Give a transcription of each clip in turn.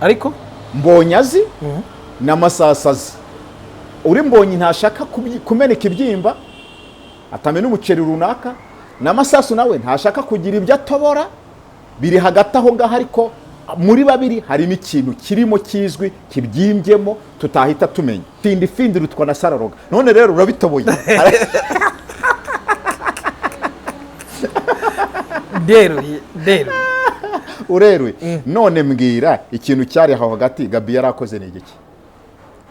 Ariko Mbonyi azi n'Amasasu azi. Uri Mbonyi ntashaka kumeneka ibyimba, atamena umuceri runaka, n'Amasasu nawe ntashaka kugira ibyo atobora. Biri hagati aho ngaho, ariko muri babiri harimo ikintu kirimo kizwi kibyimbyemo tutahita tumenya. Findi findi rutwa na sararoga. None rero urabitoboye. Nderuye, nderuye. Ureruye. None mbwira, ikintu cyari aho hagati Gabi yari akoze ni igiki?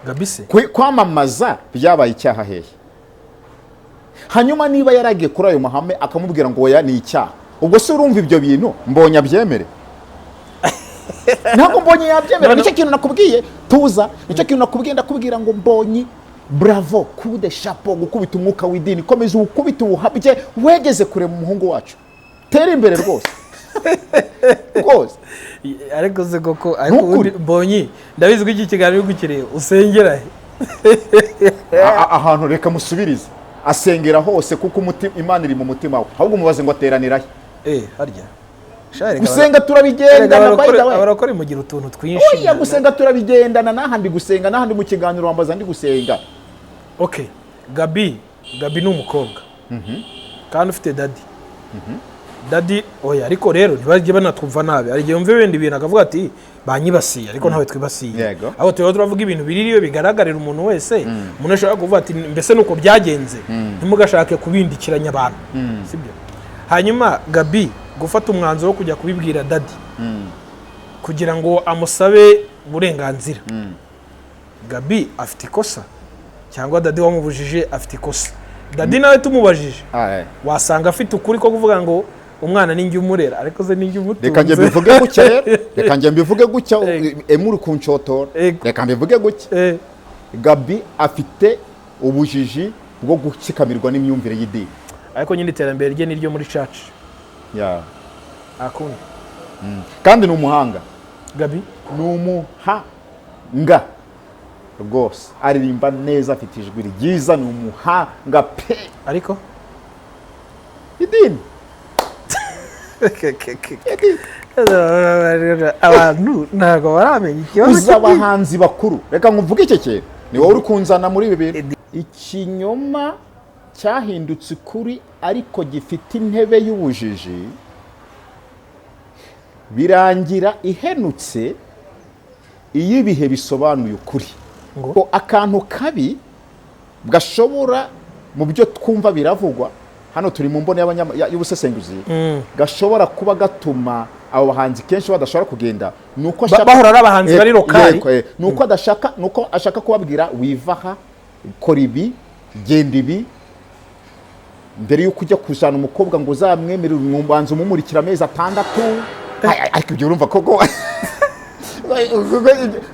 Gabi se? Kwamamaza byabaye icyaha hehe? Hanyuma niba yaragiye kuri ayo mahame akamubwira ngo oya, ni icyaha, ubwo se urumva ibyo bintu Mbonye abyemere? Ntabwo Mbonye yabyemera. Nicyo kintu nakubwiye, tuza, nicyo kintu nakubwiye. Ndakubwira ngo Mbonyi, bravo, coup de chapeau, gukubita umwuka w'idini, komeza uwukubite, uwuhabye, wegeze kure mu muhungu wacu, tera imbere rwose rwose. Ariko se koko, ariko Nukuri. ubundi Mbonyi, ndabizi ko iki kiganiro uri kukireba, usengera he? Ahantu reka musubirize, asengera hose kuko umutima, Imana iri mu mutima we. Ahubwo umubaze ngo ateranira he? Eh, harya Sha, reka Gusenga turabigendana, by the way. Abarokore mugira utuntu twinshi. Oya, gusenga turabigendana, n'ahandi gusenga, n'ahandi mu kiganiro wambaza ndi gusenga. Okay, Gabi, Gabi ni umukobwa kandi ufite daddy. Daddy, oya, ariko rero ntibajye banatwumva nabi. Hari igihe wumva ibindi bintu akavuga ati banyibasiye, ariko ntawe twibasiye. Aho tuba turavuga ibintu biririyo bigaragarira umuntu wese. Umuntu ashobora kuvuga ati mbese nuko byagenze, ntimugashake kubindikiranya abantu, sibyo? Hanyuma Gabi gufata umwanzuro wo kujya kubibwira daddy kugira ngo amusabe uburenganzira, Gabi afite ikosa cyangwa daddy wamubujije afite ikosa? Daddy nawe tumubajije, wasanga afite ukuri ko kuvuga ngo umwana ni njye umurera, ariko se ni njye umutunze? Reka njye mbivuge gutya rero, reka njye mbivuge gutya. Ego. Emuri kunshotora. Ego. Reka mbivuge gutya. Gabi afite ubujiji bwo gutsikamirwa n'imyumvire y'idini. Ariko nyine iterambere rye ni iryo muri church. Akundi. Kandi ni umuhanga. Gabi? Ni umuhanga rwose, aririmba neza, afite ijwi ryiza, ni umuhanga pe. Ariko idini. Abantu ntabwo baramenya ikibazo Uzi abahanzi bakuru, reka nkuvuge iki kintu, ni wowe uri kunzana muri ibi bintu. Ikinyoma cyahindutse ukuri ariko gifite intebe y'ubujiji, birangira ihenutse iyo ibihe bisobanuye ukuri. Ngo? Ko akantu kabi gashobora mu byo twumva biravugwa hano, turi mu mboni y'ubusesenguzi, gashobora kuba gatuma abo bahanzi kenshi badashobora kugenda ni uko Bahora ari abahanzi bari local. Yego, ni uko adashaka, ni uko ashaka kubabwira wiva aha, kora ibi, genda ibi, mbere y'uko ujya kuzana umukobwa ngo uzamwemerere umwanzi umumurikira amezi 6. Ay, ay, ariko ibyo urumva koko?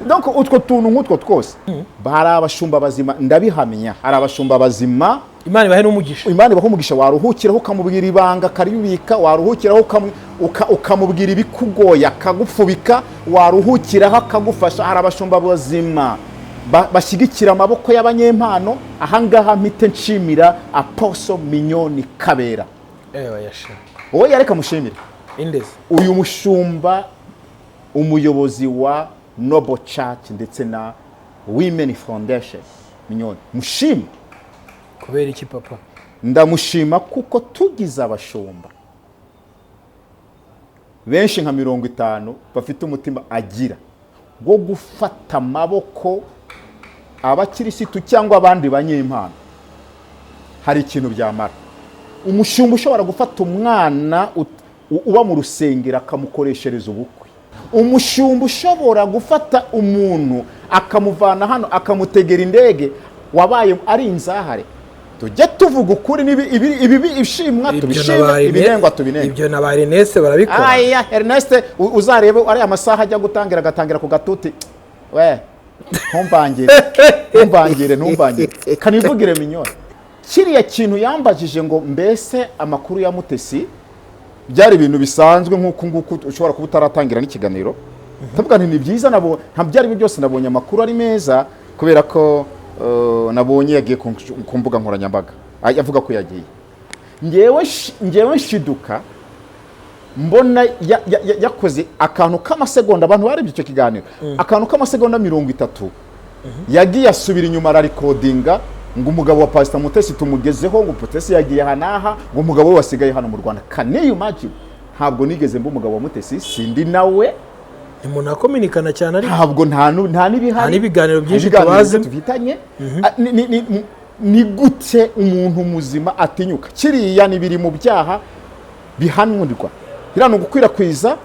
Donc utwo tuntu nk'utwo twose, hari abashumba bazima, ndabihamya, hari abashumba bazima. Imana ibahe n'umugisha. Imana ibaha umugisha. Waruhukiraho ukamubwira ibanga akaribika, waruhukiraho ukamubwira ibikugoye akagupfubika, waruhukiraho akagufasha. Hari abashumba bazima bashyigikira amaboko y'abanyempano. Ahangaha mpite nshimira Apostle Mignone Kabera. Ewe yasha. Wowe yareka mushimire. Indezi? Uyu mushumba, umuyobozi wa Noble Church ndetse na Women Foundation, Mignone mushime. Kubera iki, papa? Ndamushima kuko tugize abashumba benshi nka 50 bafite umutima agira wo gufata amaboko abakirisitu cyangwa abandi banyempano, hari ikintu byamara. Umushumba ushobora gufata umwana uba mu rusengero akamukoreshereza ubukwe, umushumba ushobora gufata umuntu akamuvana hano akamutegera indege wabaye ari inzahare. Tujye tuvuga ukuri, ibibi ishimwa tubishime, ibinengwa tubinenge. Ibyo na ba Ernest barabikora. Aya Ernest, uzarebe ariya masaha ajya gutangira, agatangira ku gatuti. We ntumvangire, ntumvangire, ntumvangire, kanivugire. Mignone, kiriya kintu yambajije ngo mbese amakuru ya Mutesi, byari ibintu bisanzwe nk'uku nguku ushobora kuba utaratangira n'ikiganiro. Ndavuga nti ni byiza, nabo nta byari byo byose, nabonye amakuru ari meza kubera ko nabonye yagiye ku mbuga nkoranyambaga. Ay, avuga ko yagiye. Ngewe nshiduka Mbona yakoze akantu k'amasegonda, abantu barebye icyo kiganiro, akantu k'amasegonda 30, yagiye asubira inyuma ararikodinga ngo umugabo wa Pastor Mutesi tumugezeho, ngo Mutesi yagiye aha n'aha, ngo umugabo we wasigaye hano mu Rwanda. Can you imagine? Ntabwo nigeze mba umugabo wa Mutesi, sindi nawe. Ntimunakominikana cyane ariko. Ntabwo, nta n'ibihari. Nta n'ibiganiro byinshi Nta n'ibiganiro tubazi. tufitanye. Ni gute umuntu muzima atinyuka kiriya? Ni biri mu byaha bihanurwa. Biriya ni ugukwirakwiza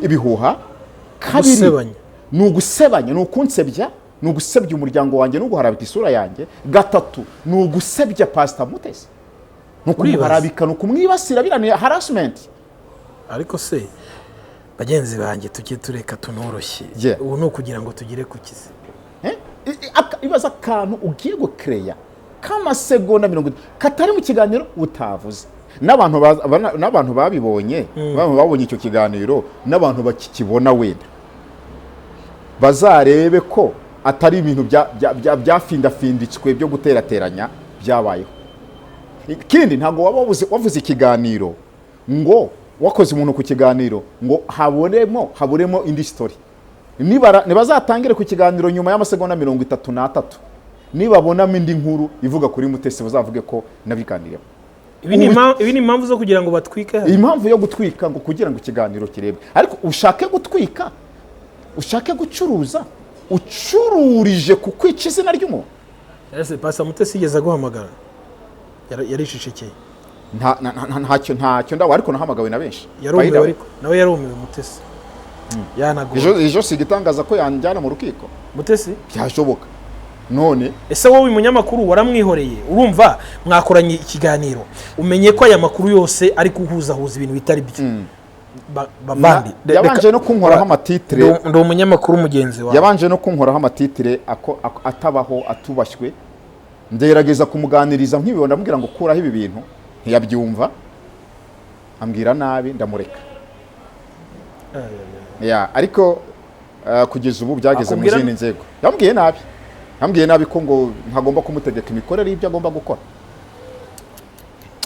ibihuha. Kabiri, Gusebanya. ni ugusebanya, ni ukunsebya, ni ugusebya umuryango wanjye, ni uguharabika isura yanjye. Gatatu, ni ugusebya Pastor Mutesi, ni ukumuharabika, ni ukumwibasira. Biriya ni harassment. Ariko se bagenzi banjye, tujye tureka tunoroshye. Ubu ni ukugira ngo tugere ku kizi. Eh? Ibaza akantu ugiye gukereya k'amasegonda 30 katari mu kiganiro utavuze, n'abantu n'abantu babibonye, abantu babonye icyo kiganiro n'abantu bakikibona, wenda bazarebe ko atari ibintu byafindafinditswe byo guterateranya byabayeho. Ikindi, ntabwo waba wavuze ikiganiro ngo wakoze umuntu ku kiganiro ngo haburemo indi story. Nibazatangire ku kiganiro nyuma y'amasegonda 33, nibabonamo indi nkuru ivuga kuri Mutesi, bazavuge ko nabiganiriyeho. Ibi ni impamvu zo kugira ngo batwike hano. Impamvu yo gutwika ngo kugira ngo ikiganiro kirebwe, ariko ushake gutwika, ushake gucuruza, ucururije ku kwica izina ry'umuntu. Ese Pastor Mutesi yigeze aguhamagara? Yaricecekeye. Ntacyo ndawe, ariko nahamagawe na benshi. By the Yarumiwe. way. Ariko nawe yarumiwe Mutesi, yanagowe. Ejo si igitangaza ko yanjyana mu rukiko. Mutesi? Byashoboka none. Ese wowe umunyamakuru waramwihoreye? Urumva mwakoranye ikiganiro, umenye ko aya makuru yose ari kuhuzahuza ibintu bitari byo. Bavandi, Yabanje no kunkoraho amatitire. Ndi umunyamakuru mugenzi wawe. Yabanje no kunkoraho amatitire atabaho, atubashywe. Ngerageza kumuganiriza nkibibona, ndamubwira ngo kuraho ibi bintu, ntiyabyumva, ambwira nabi, ndamureka. Ya, ariko kugeza ubu byageze mu zindi nzego. Yambwiye nabi, yambwiye nabi ko ngo ntagomba kumutegeka imikorere y'ibyo agomba gukora.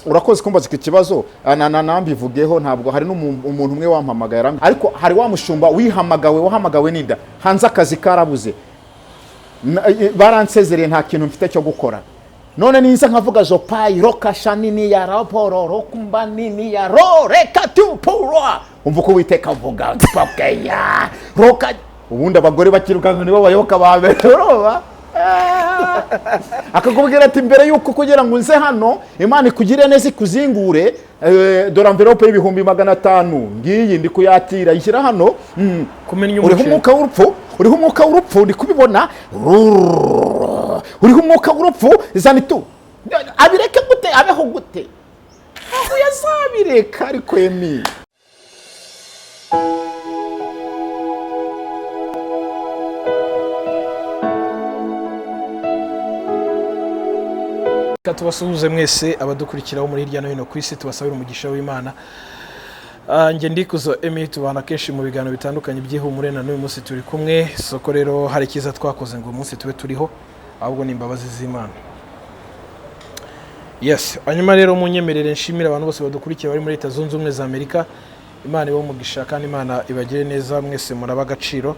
Urakoze kumbaza iki kibazo. Nambivugeho, ntabwo hari n'umuntu umwe wampamagaye, ariko hari wa mushumba wihamagawe, wahamagawe n'inda hanze, akazi karabuze, baransezereye, nta kintu mfite cyo gukora, none niza nkavuga zopayi rokasha nini ya raporo rokumba nini ya ro reka tupurwa, umva uko Uwiteka avuga pokeya roka. Ubundi abagore bakirukanka nibo bayoboka ba mbere, urumva? Akakubwira ati mbere yuko kugira ngo nze hano, Imana ikugire neza, ikuzingure, dore envelope y'500,000 ngiyi, ndi kuyatira, ishyira hano. Kumenya Uriho umuceri. umwuka w'urupfu, uriho umwuka w'urupfu, ndi kubibona. Rurr. Uriho umwuka w'urupfu, zana itu. Abireke gute? Abeho gute? Ntabwo yazabireka, ariko emi Reka tubasuhuze mwese abadukurikiraho muri hirya no hino ku isi, tubasabire umugisha w'Imana. Njye Ndikuzo Emmy, tubana kenshi mu biganiro bitandukanye by'ihumure, na n'uyu munsi turi kumwe. Soko rero hari icyiza twakoze ngo uyu munsi tube turiho, ahubwo ni imbabazi z'Imana. Yes, hanyuma rero munyemerere nshimire abantu bose badukurikiye bari muri Leta Zunze Ubumwe za Amerika. Imana ibahe umugisha kandi Imana ibagire neza, mwese muraba agaciro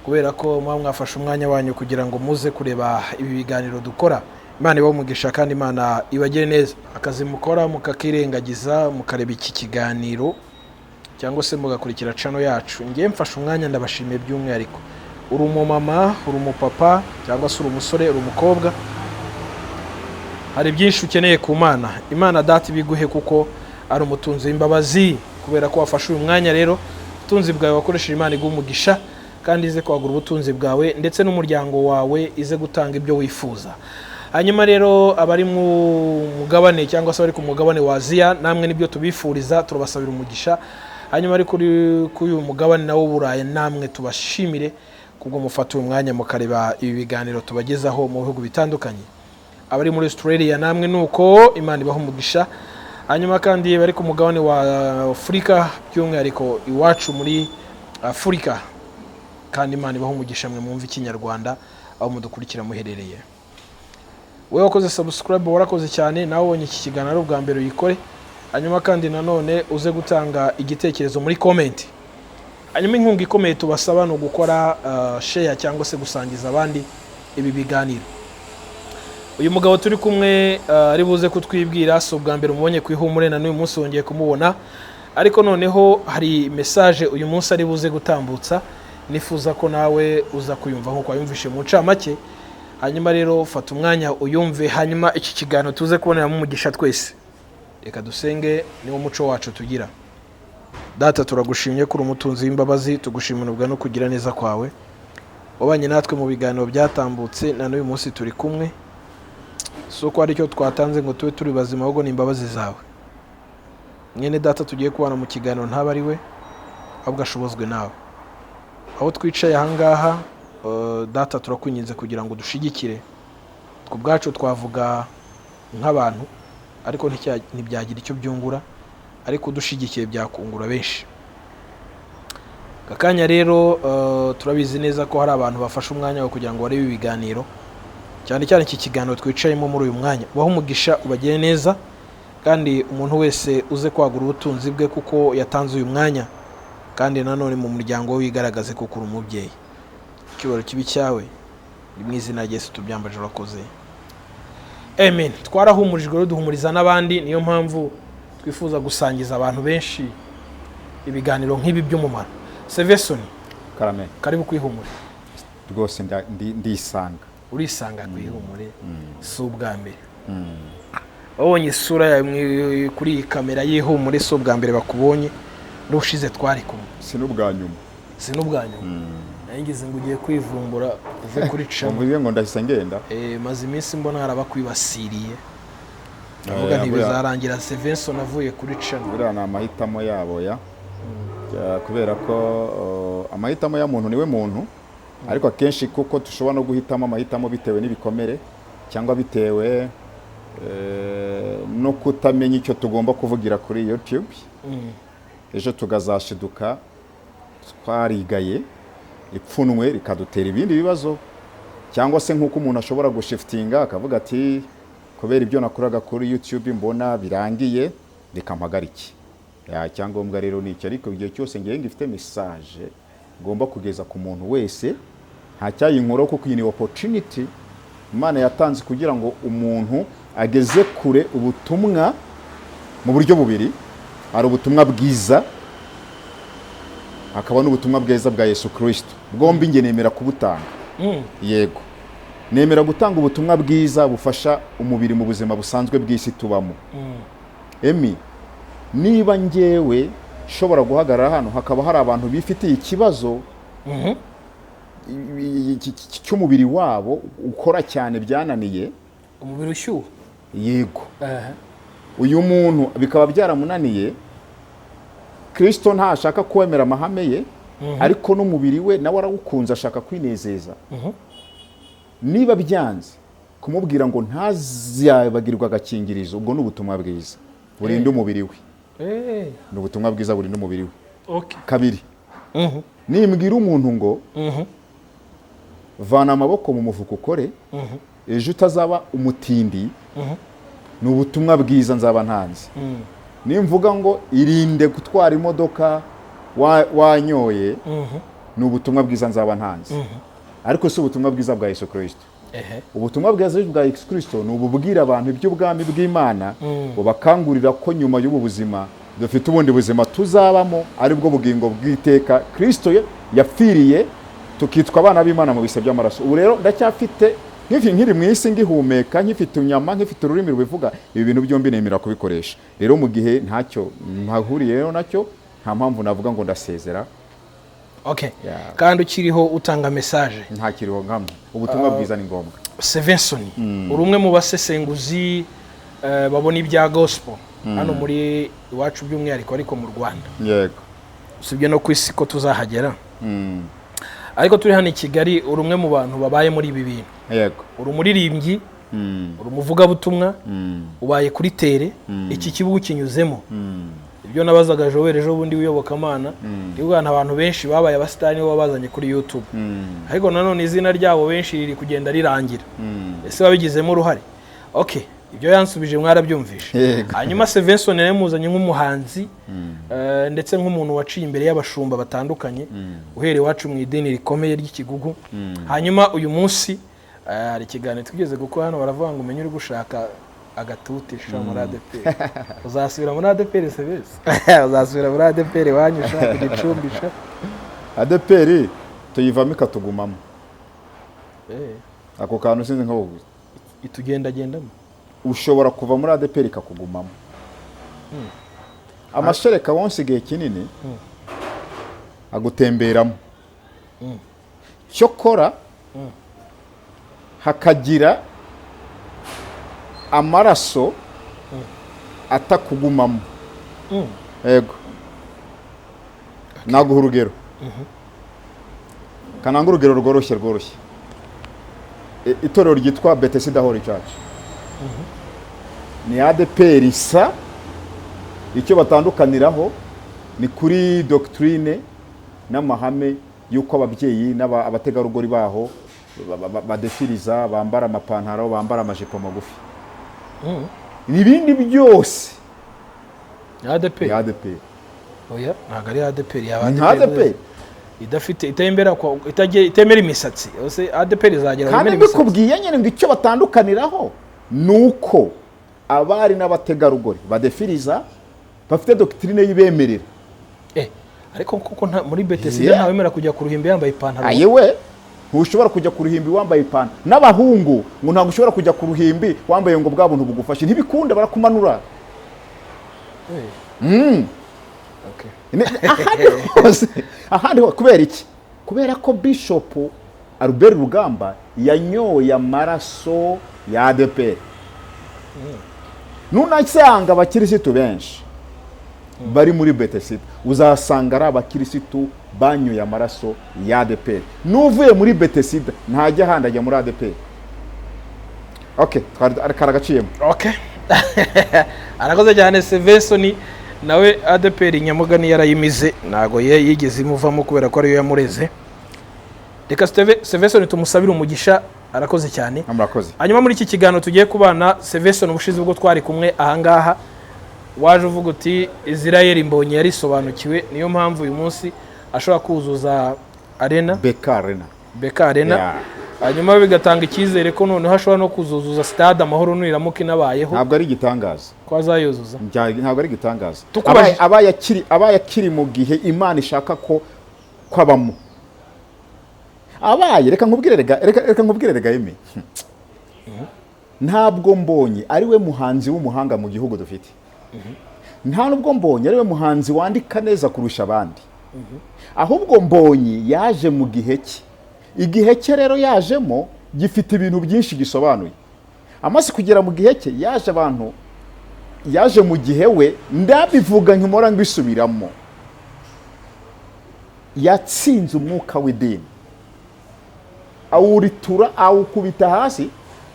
kubera ko muba mwafashe umwanya wanyu kugira ngo muze kureba ibi biganiro dukora. Imana ibahe umugisha kandi Imana ibagire neza. Akazi mukora mukakirengagiza mukareba iki kiganiro cyangwa se mugakurikira channel yacu, ngewe mfashe umwanya ndabashimiye by'umwihariko. Uri umumama, uri umupapa, cyangwa se uri umusore, uri umukobwa, hari byinshi ukeneye ku Mana. Imana Data ibiguhe kuko ari umutunzi w'imbabazi. Kubera ko wafashe uyu mwanya rero, ubutunzi bwawe wakoresheje, Imana iguhe umugisha kandi ize kwagura ubutunzi bwawe ndetse n'umuryango wawe, ize gutanga ibyo wifuza. Hanyuma rero abari mu mugabane cyangwa se abari ku mugabane wa Aziya, namwe nibyo tubifuriza, turabasabira umugisha. Hanyuma ari kuri uyu mugabane nawo w'Uburayi, namwe tubashimire kubwo mufata uyu mwanya mukareba ibi biganiro tubagezaho mu bihugu bitandukanye. Abari muri Australia namwe nuko, Imana ibaha umugisha. Hanyuma kandi bari ku mugabane wa Afurika, by'umwihariko iwacu muri Afurika, kandi Imana ibaha umugisha mwe mwumva Ikinyarwanda aho mudukurikira muherereye. Wowe wakoze subscribe, warakoze cyane. Nawe ubonye iki kiganiro ari ubwa mbere, uyikore. Hanyuma kandi nanone uze gutanga igitekerezo muri comment. Hanyuma inkunga ikomeye tubasaba ni ugukora share cyangwa se gusangiza abandi ibi biganiro. Uyu mugabo turi kumwe ari buze kutwibwira. Si ubwa mbere umubonye ku Ihumure, na n'uyu munsi wongeye kumubona, ariko noneho hari message uyu munsi ari buze gutambutsa, nifuza ko nawe uza kuyumva nk'uko wayumvishe mu ncamake. Hanyuma rero fata umwanya uyumve, hanyuma iki kiganiro tuze kuboneramo umugisha twese. Reka dusenge, niwo muco wacu tugira. Data, turagushimye ko uri umutunzi w'imbabazi, tugushimira ubwa no kugira neza kwawe. Wabanye natwe mu biganiro byatambutse, na n'uyu munsi turi kumwe. Si uko hari icyo twatanze ngo tube turi bazima, ahubwo ni imbabazi zawe. Mwene data tugiye kubana mu kiganiro ntaba ari we, ahubwo ashobozwe nawe. Aho twicaye ahangaha, data, turakwinginze kugira ngo dushigikire. Ku bwacu twavuga nk'abantu, ariko ntibyagira icyo byungura, ariko udushigikiye byakungura benshi. Aka kanya rero, turabizi neza ko hari abantu bafashe umwanya wo kugira ngo barebe ibiganiro, cyane cyane iki kiganiro twicayemo muri uyu mwanya. Ubahe umugisha, ubagire neza, kandi umuntu wese uze kwagura ubutunzi bwe kuko yatanze uyu mwanya, kandi nanone mu muryango we wigaragaze kuko uri umubyeyi. Icyubahiro kibi cyawe, ni mu izina rya Yesu tubyambaje, urakoze, amen. Twarahumurijwe rero duhumuriza n'abandi, niyo mpamvu twifuza gusangiza abantu benshi ibiganiro nk'ibi by'umumaro. Sevesoni, Karame. karibu kwihumure. Rwose ndisanga. Urisanga ku Ihumure, si ubwa mbere wabonye isura yawe kuri iyi kamera y'Ihumure, si ubwa mbere bakubonye, n'ubushize twari kumwe. Si n'ubwa nyuma. Si n'ubwa nyuma. Nari ngize ngo ugiye kwivumbura uve kuri channel. Mvuge ngo ndahise ngenda? Maze iminsi mbona hari abakwibasiriye, ndavuga nti bizarangira Sevenson avuye kuri channel. Buriya ni amahitamo yabo ya. Kubera ko amahitamo ya muntu niwe muntu, ariko akenshi kuko dushobora no guhitamo amahitamo bitewe n'ibikomere cyangwa bitewe no kutamenya icyo tugomba kuvugira kuri YouTube, ejo tukazashiduka twarigaye, ipfunwe rikadutera ibindi bibazo, cyangwa se nk'uko umuntu ashobora gushiftinga akavuga ati: "Kubera ibyo nakoraga kuri YouTube mbona birangiye, reka mpagarike." Ya, icyangombwa rero ni icyo, ariko igihe cyose ngiye ngifite message ngomba kugeza ku muntu wese, nta cyayinkuraho, kuko iyi ni opportunity Imana yatanze kugira ngo umuntu ageze kure ubutumwa mu buryo bubiri. Hari ubutumwa bwiza, hakaba n'ubutumwa bwiza bwa Yesu Kristo. Bwombi njye nemera kubutanga. Yego, nemera gutanga ubutumwa bwiza bufasha umubiri mu buzima busanzwe bw'isi tubamo. Emi, niba njyewe nshobora guhagarara hano, hakaba hari abantu bifitiye ikibazo cy'umubiri wabo ukora cyane byananiye, Umubiri ushyuha. Yego. Uyu muntu bikaba byaramunaniye, Kirisito ntashaka kwemera amahame ye, ariko n'umubiri we nawe arawukunze, ashaka kwinezeza. Niba byanze kumubwira ngo ntazabagirwe agakingirizo, ubwo ni ubutumwa bwiza burinda umubiri we. Ni ubutumwa bwiza burinda umubiri we. Kabiri, nimbwira umuntu ngo vana amaboko mu mufuka ukore, ejo utazaba umutindi, ni ubutumwa bwiza nzaba ntanze. Nimvuga ngo irinde gutwara imodoka wanyoye, ni ubutumwa bwiza nzaba ntanze, ariko si ubutumwa bwiza bwa Yesu Kirisito. Ubutumwa bwiza bwa Yesu Kirisito ni ububwira abantu iby'ubwami bw'Imana, bubakangurira ko nyuma y'ubu buzima dufite ubundi buzima tuzabamo, aribwo bugingo bw'iteka Kirisito yapfiriye, tukitwa abana b'Imana mu bise by'amaraso. Ubu rero ndacyafite nkiri mu isi, ngihumeka, nkifite inyama, nkifite ururimi rubivuga, ibi bintu byombi nemera kubikoresha. Rero mu gihe ntacyo mpahuriye rero nacyo, nta mpamvu navuga ngo ndasezera. Yeah. Kandi ukiriho utanga message. Ntakiriho nkamwe, ubutumwa bwiza ni ngombwa. Sevenson, uri umwe mu basesenguzi babona ibya gospel hano muri iwacu by'umwihariko, ariko mu Rwanda, usibye no ku isi ko tuzahagera, ariko turi hano i Kigali, uri umwe mu bantu babaye muri ibi bintu. Uri umuririmbyi, uri umuvugabutumwa, ubaye kuri terrain, iki kibuga ukinyuzemo. Ibyo nabazaga Joel ejo bundi w'iyobokamana, niba abantu benshi babaye abasitari nibo babazanye kuri YouTube, ariko nanone izina ryabo benshi riri kugenda rirangira. Ese wabigizemo uruhare? Okay, Ibyo yansubije mwarabyumvishe. Yego. Hanyuma Sevenson yamuzanye nk'umuhanzi, ndetse nk'umuntu waciye imbere y'abashumba batandukanye, uhereye iwacu mu idini rikomeye ry'Ikigugu. Hanyuma uyu munsi hari ikiganiro twigeze gukora hano, baravuga ngo umenye uri gushaka agatuti sha muri ADEPR. Uzasubira muri ADEPR, Sevesi? Uzasubira muri ADEPR iwanyu sha ku Gicumbi sha? ADEPR tuyivamo ikatugumamo. Ako kantu sinzi nko Itugendagendamo. Ushobora kuva muri ADEPR ikakugumamo. Amashereka wonsa igihe kinini agutemberamo, cyokora hakagira amaraso atakugumamo. Yego, naguha urugero, kananga urugero rworoshye rworoshye. Itorero ryitwa Bethesda Holy Church ni ADEPR isa. Icyo batandukaniraho ni kuri doctrine n'amahame y'uko ababyeyi abategarugori baho badefiriza, bambara amapantaro, bambara amajipo magufi. Ibindi byose ADEPR. Ni ADEPR. Oya, ntabwo ari ADEPR yaba. Ni nka ADEPR. Idafite itembera itemera imisatsi. Ese ADEPR izagera Kandi yemera imisatsi? mbikubwiye nyine ngo icyo batandukaniraho ni uko abari n'abategarugori badefiriza, bafite doctrine y'ibemerera. Ariko kuko muri Bethesda ntawemera kujya ku ruhimbi yambaye ipantaro. Ayewe, ntushobora kujya ku ruhimbi wambaye ipantaro. N'abahungu ngo ntabwo ushobora kujya ku ruhimbi wambaye ngo bwa buntu bugufashe, ntibikunda, barakumanura. Ahandi hose, ahandi hose. Kubera iki? Kubera ko Bishop Albert Rugamba yanyoye amaraso ya ADEPR. Nunasanga abakirisitu benshi bari muri Bethesda, uzasanga ari abakirisitu banyoye amaraso ya ADEPR. N'uvuye muri Bethesda ntajya ahandi, ajya muri ADEPR. Okay, karagaciyemo. Okay, arakoze cyane Sevesoni. Nawe ADEPR nyamugani yarayimize, ntabwo ye yigeze imuvamo kubera ko ariyo yamureze. Reka Sevesoni tumusabire umugisha, arakoze cyane. Murakoze. Hanyuma muri iki kiganiro tugiye kubana, Sevesoni, ubushize ubwo twari kumwe ahangaha waje uvuga uti Israel Mbonyi yarisobanukiwe, niyo mpamvu uyu munsi ashobora kuzuza arena. BK Arena. BK Arena. Hanyuma bigatanga icyizere ko noneho ashobora no kuzuzuza Stade Amahoro niramuka inabayeho. Ntabwo ari igitangaza. Ko azayuzuza. Ntabwo ari igitangaza. Tukubajije- Abaye akiri mu gihe Imana ishaka ko kwabamo, abaye, reka nkubwire, reka nkubwire, rega yeme, ntabwo Mbonye ari we muhanzi w'umuhanga mu gihugu dufite, nta nubwo Mbonye ari we muhanzi wandika neza kurusha abandi. Ahubwo Mbonyi yaje mu gihe cye. Igihe cye rero yajemo gifite ibintu byinshi gisobanuye. Amaze kugera mu gihe cye, yaje abantu, yaje mu gihe we, ndabivuga nkimora mbisubiramo, yatsinze umwuka w'idini, awuritura, awukubita hasi.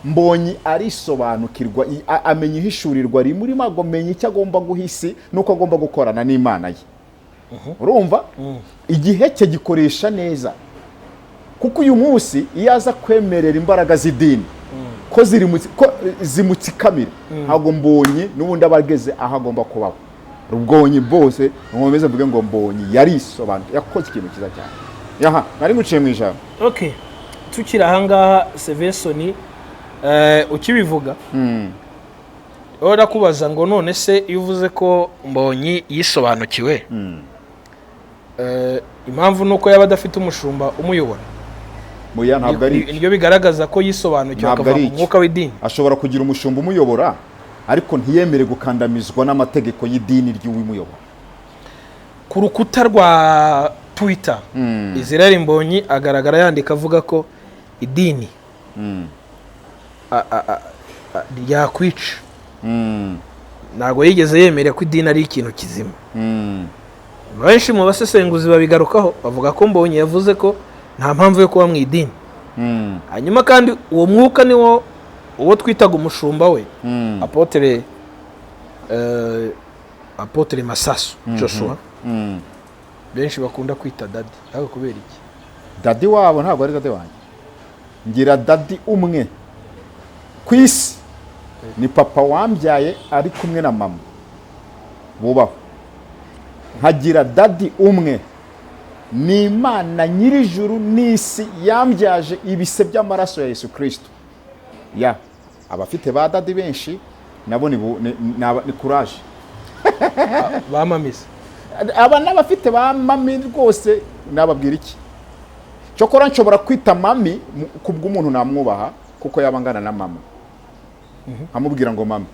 Mbonyi arisobanukirwa, amenya ihishurirwa rimurimo, amenya icyo agomba guha isi n'uko agomba gukorana n'Imana ye. Urumva, igihe cye gikoresha neza, kuko uyu munsi iyo aza kwemerera imbaraga z'idini ko ziri ko zimutsikamira, ntabwo Mbonyi n'ubundi aba ageze aho agomba kubaho. Rubwonyi bwose nkomeze mvuge ngo Mbonyi yarisobanuye, yakoze ikintu cyiza cyane. Aha nari nguciye mu ijambo. Okay, tukiri ahangaha, Sevesoni, ukibivuga urakubaza ngo none se iyo uvuze ko Mbonyi yisobanukiwe, impamvu ni uko yaba adafite umushumba umuyobora? Muya, ntabwo ari Nibyo bigaragaza ko yisobanukiwe Ntabwo akava ari mu icyo. mwuka w'idini? Ashobora kugira umushumba umuyobora, ariko ntiyemere gukandamizwa n'amategeko y'idini ry'uwimuyobora. Ku rukuta rwa Twitter, Israel Mbonyi agaragara yandika avuga ko idini ryakwica. Ntabwo yigeze yemera ko idini ari ikintu kizima. Benshi mu basesenguzi babigarukaho, bavuga ko Mbonyi yavuze ko nta mpamvu yo kuba mu idini. Hanyuma kandi uwo mwuka ni wo uwo twitaga umushumba we, Apôtre Masasu Joshua, benshi bakunda kwita Daddy. Ariko kubera iki? Daddy wabo ntabwo ari daddy wanjye. Ngira daddy umwe ku isi. Ni papa wambyaye ari kumwe na mama, bubaho. Nkagira daddy umwe, ni Imana nyir'ijuru n'isi yambyaje ibise by'amaraso ya Yesu Kirisito. Ya abafite ba daddy benshi nabo ni courage. Bamamize. Aba n'abafite ba mummy rwose, nababwira iki? Cyokora nshobora kwita mummy ku bw'umuntu namwubaha, kuko yaba angana na mama, nkamubwira ngo mummy,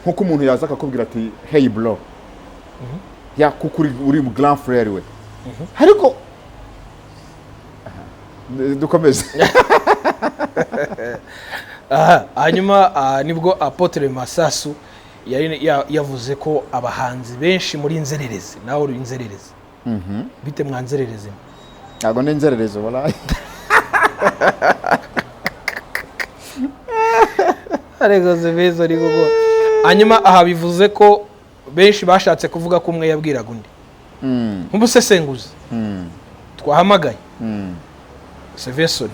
nk'uko umuntu yaza akakubwira ati: "Hey bro," ya kuko uri grand frère we. Ariko dukomeze. Aha, hanyuma nibwo Apôtre Masasu yari yavuze ko abahanzi benshi muri inzererezi. Nawe uri inzererezi, bite mwa nzererezi? Ntabwo ni inzererezi, walahi. Ariko si ariko ko hanyuma aha bivuze ko benshi bashatse kuvuga ko umwe yabwiraga undi. Nk'umusesenguzi twahamagaye Seveson,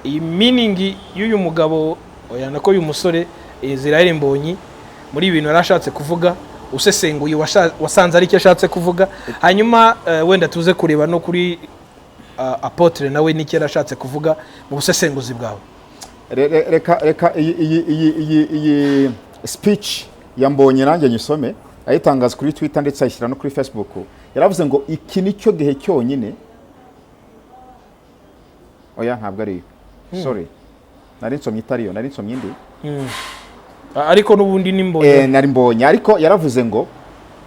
iyi meaning y'uyu mugabo, oya, nako uyu musore Israel Mbonyi, muri ibi bintu yari ashatse kuvuga, usesenguye wasanze ari icyo ashatse kuvuga? Hanyuma wenda tuze kureba no kuri Apôtre, nawe n'icyo yari ashatse kuvuga mu busesenguzi bwawe. Reka iyi speech ya Mbonye nanjye nyisome. Ayitangaza kuri Twitter ndetse ayishyira no kuri Facebook. Yaravuze ngo iki ni cyo gihe cyonyine. Oya, ntabwo ariyo, sorry, nari nsomye itariyo, nari nsomye indi. Ariko n'ubundi ni Mbonyi. Nari Mbonye, ariko yaravuze ngo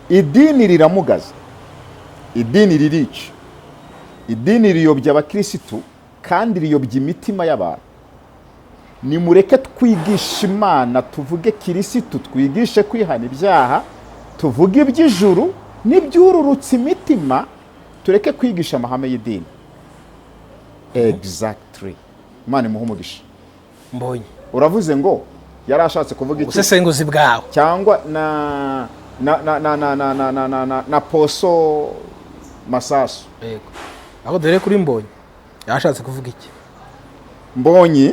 idini riramugaza, idini ririca, idini riyobya abakirisitu kandi riyobya imitima y'abantu. Nimureke twigishe Imana, tuvuge Kirisitu, twigishe kwihana ibyaha, tuvuge iby'ijuru n'ibyururutse imitima, tureke kwigisha amahame y'idini. Exactly, Imana imuhe umugisha. Mbonye. Uravuze ngo yari ashatse kuvuga iki? Ubusesenguzi bwawe. Cyangwa na Poso Masasu. Yego, aho dore kuri Mbonyi yashatse kuvuga iki? Mbonyi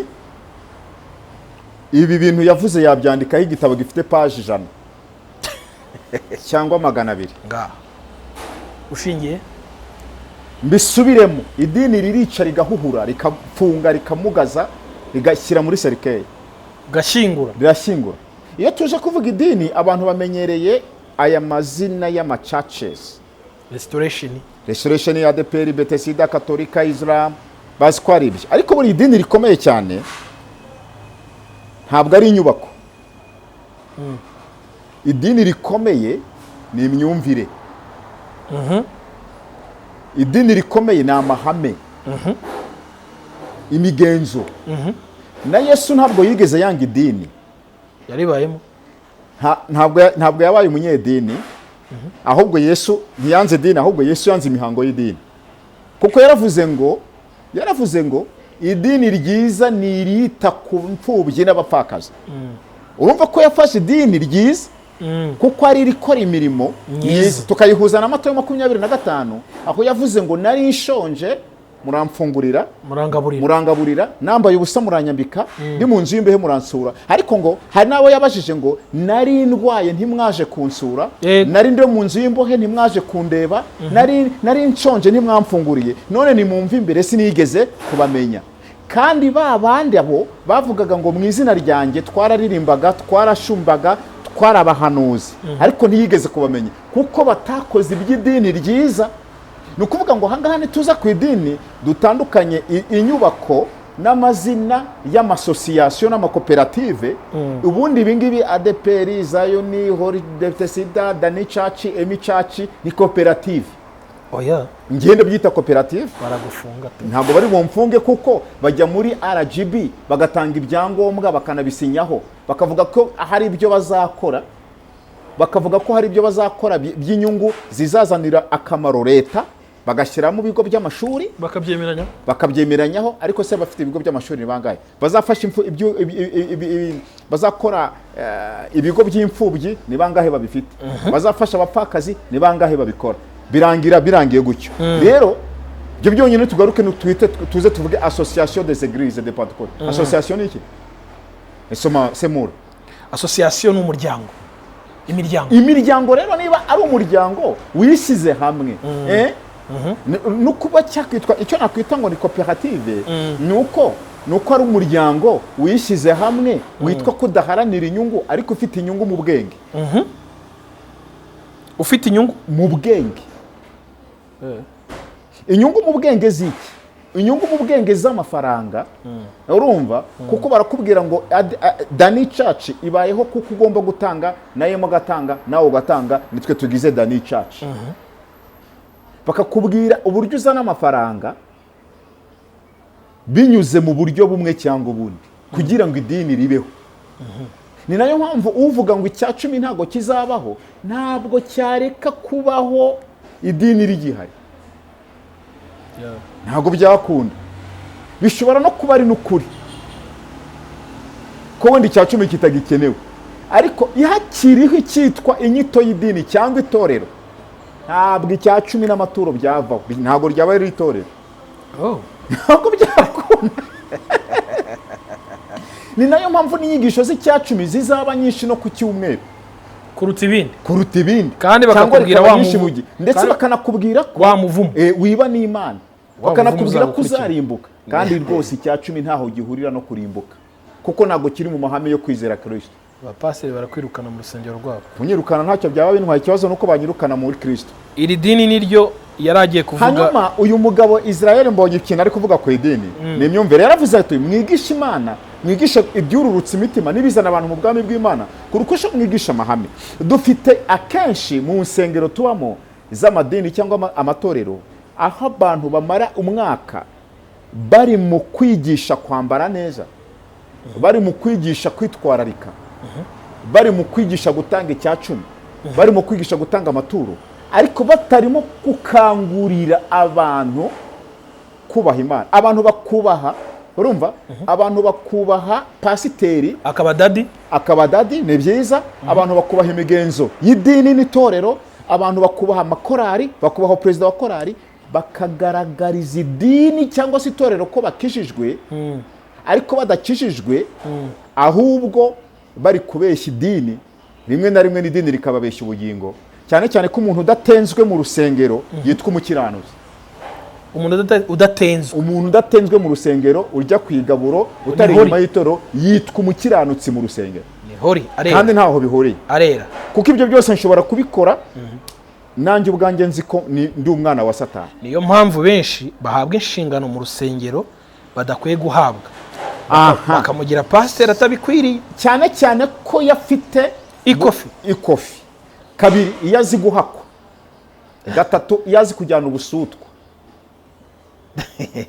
ibi bintu yavuze yabyandikaho igitabo gifite paji 100 cyangwa 200. Ngaha ushingiye. Mbisubiremo: idini ririca, rigahuhura, rikafunga, rikamugaza, rigashyira muri cercueil. Gashyingura. Rirashyingura. Iyo tuje kuvuga idini, abantu bamenyereye aya mazina y'amachurches. Restoration. Restoration ya ADEPR, Betesida, Katolika, Islam, bazi ko ari ibyo. Ariko buri idini rikomeye cyane ntabwo ari inyubako. Idini rikomeye ni imyumvire. Idini rikomeye ni amahame, imigenzo. Na Yesu ntabwo yigeze yanga idini. Yaribayemo. Ntabwo yabaye umunyedini. Ahubwo Yesu ntiyanze idini, ahubwo Yesu yanze imihango y'idini, kuko yaravuze ngo idini ryiza ni irita ku mfubyi n'abapfakazi. Urumva ko yafashe idini ryiza kuko ari irikora imirimo myiza. Myiza, tukayihuza na Matayo 25, aho yavuze ngo nari nshonje muramfungurira, murangaburira, murangaburira, nambaye ubusa muranyambika, ndi mu nzu y'imbehe muransura. Ariko ngo hari n'abo yabajije ngo nari ndwaye ntimwaje kunsura, nari ndi mu nzu y'imbohe ntimwaje kundeba, nari nshonje ntimwamfunguriye, none nimumva imbere, sinigeze kubamenya. Kandi ba bandi abo bavugaga ngo mu izina ryanjye twararirimbaga, twarashumbaga, twarabahanuzi, ariko ntiyigeze kubamenya kuko batakoze iby'idini ryiza. Ni ukuvuga ngo ahangaha ntituza ku idini, dutandukanye inyubako n'amazina y'amasosiyasiyo n'amakoperative. Ubundi ibingibi, ADEPR, Zion, Holy, Betesida, Dani Church, Emi Church, ni koperative. Oya. Ngende byita koperative. Baragufunga pe. Ntabwo bari bumfunge, kuko bajya muri RGB bagatanga ibyangombwa, bakanabisinyaho, bakavuga ko hari ibyo bazakora, bakavuga ko hari ibyo bazakora by'inyungu zizazanira akamaro leta, bagashyiramo ibigo by'amashuri. Bakabyemeranya. Bakabyemeranyaho. Ariko se bafite ibigo by'amashuri ni bangahe bazafasha imfu ibyo bazakora ibigo by'imfubyi? Ni bangahe babifite? Bazafasha abapfakazi ni bangahe babikora? Birangira birangiye gutyo. Rero ibyo byonyine, tugaruke twite, tuze tuvuge Association des Églises de Pentecôte. Association ni iki? Soma semura. Association ni umuryango, imiryango. Imiryango rero, niba ari umuryango wishyize hamwe, no kuba cyakwitwa icyo nakwita ngo ni koperative, ni uko ari umuryango wishyize hamwe witwa ko udaharanira inyungu, ariko ufite inyungu mu bwenge. Ufite inyungu mu bwenge. Inyungu mu bwenge z'iki? Inyungu mu bwenge z'amafaranga, urumva? Kuko barakubwira ngo Danny Church ibayeho kuko ugomba gutanga, nawe ugatanga, nawe ugatanga, nitwe tugize Danny Church. Bakakubwira uburyo uzana amafaranga binyuze mu buryo bumwe cyangwa ubundi kugira ngo idini ribeho. Ni nayo mpamvu uvuga ngo icya cumi ntabwo kizabaho, ntabwo cyareka kubaho idini rigihari, ntabwo byakunda. Bishobora no kuba ari n'ukuri ko wenda icya cumi kitagikenewe, ariko iyo hakiriho icyitwa inyito y'idini cyangwa itorero, ntabwo icya cumi n'amaturo byavaho, ntabwo ryaba ari itorero. Ntabwo byakunda. Ni nayo mpamvu n'inyigisho z'icya cumi zizaba nyinshi no ku cyumweru kuruta ibindi. Kuruta ibindi. Kandi Cyangwa bakakubwira rikaba wa nyinshi mu gihe, ndetse bakanakubwira ko wa muvumo. Wiba n'Imana. Wa Bakanakubwira muvumo ko uzagukurikira. uzarimbuka, kandi rwose icya cumi ntaho gihurira no kurimbuka, kuko ntabwo kiri mu mahame yo kwizera Kirisito. Abapasiteri barakwirukana mu rusengero rwabo. Kunyirukana ntacyo byaba bintwaye, ikibazo ni uko banyirukana muri Kirisito. Iri dini niryo yari agiye kuvuga. Hanyuma uyu mugabo Israel Mbonye, ikintu ari kuvuga ku idini ni imyumvire. Yaravuze ati: "Mwigishe Imana, mwigishe ibyururutsa imitima n'ibizana abantu mu bwami bw'Imana kurusha uko mwigisha amahame." Dufite akenshi mu nsengero tubamo z'amadini cyangwa amatorero, aho abantu bamara umwaka bari mu kwigisha kwambara neza, bari mu kwigisha kwitwararika, bari mu kwigisha gutanga icya cumi, bari mu kwigisha gutanga amaturo, ariko batarimo gukangurira abantu kubaha Imana. Abantu bakubaha, urumva, abantu bakubaha pasiteri akaba daddy. Akaba daddy, ni byiza. Abantu bakubaha imigenzo y'idini n'itorero, abantu bakubaha amakorari, bakubaha perezida wa korari, bakagaragariza idini cyangwa se itorero ko bakijijwe, ariko badakijijwe, ahubwo bari kubeshya idini. Rimwe na rimwe n'idini rikababeshya ubugingo, cyane cyane ko umuntu udatenzwe mu rusengero yitwa umukiranutsi. Umuntu udatenzwe. Umuntu udatenzwe mu rusengero, ujya ku igaburo, utari Ni holy. inyuma y'itorero, yitwa umukiranutsi mu rusengero. Ni holy, arera. Kandi ntaho bihuriye. Arera. Kuko ibyo byose nshobora kubikora nanjye ubwanjye nzi ko ndi umwana wa Satani. Niyo mpamvu benshi bahabwa inshingano mu rusengero badakwiye guhabwa, bakamugira pasiteri atabikwiriye. Cyane cyane ko yafite ikofi. Ikofi. Kabiri, iyo azi guhakwa. Gatatu, iyo azi kujyana ubusutwa,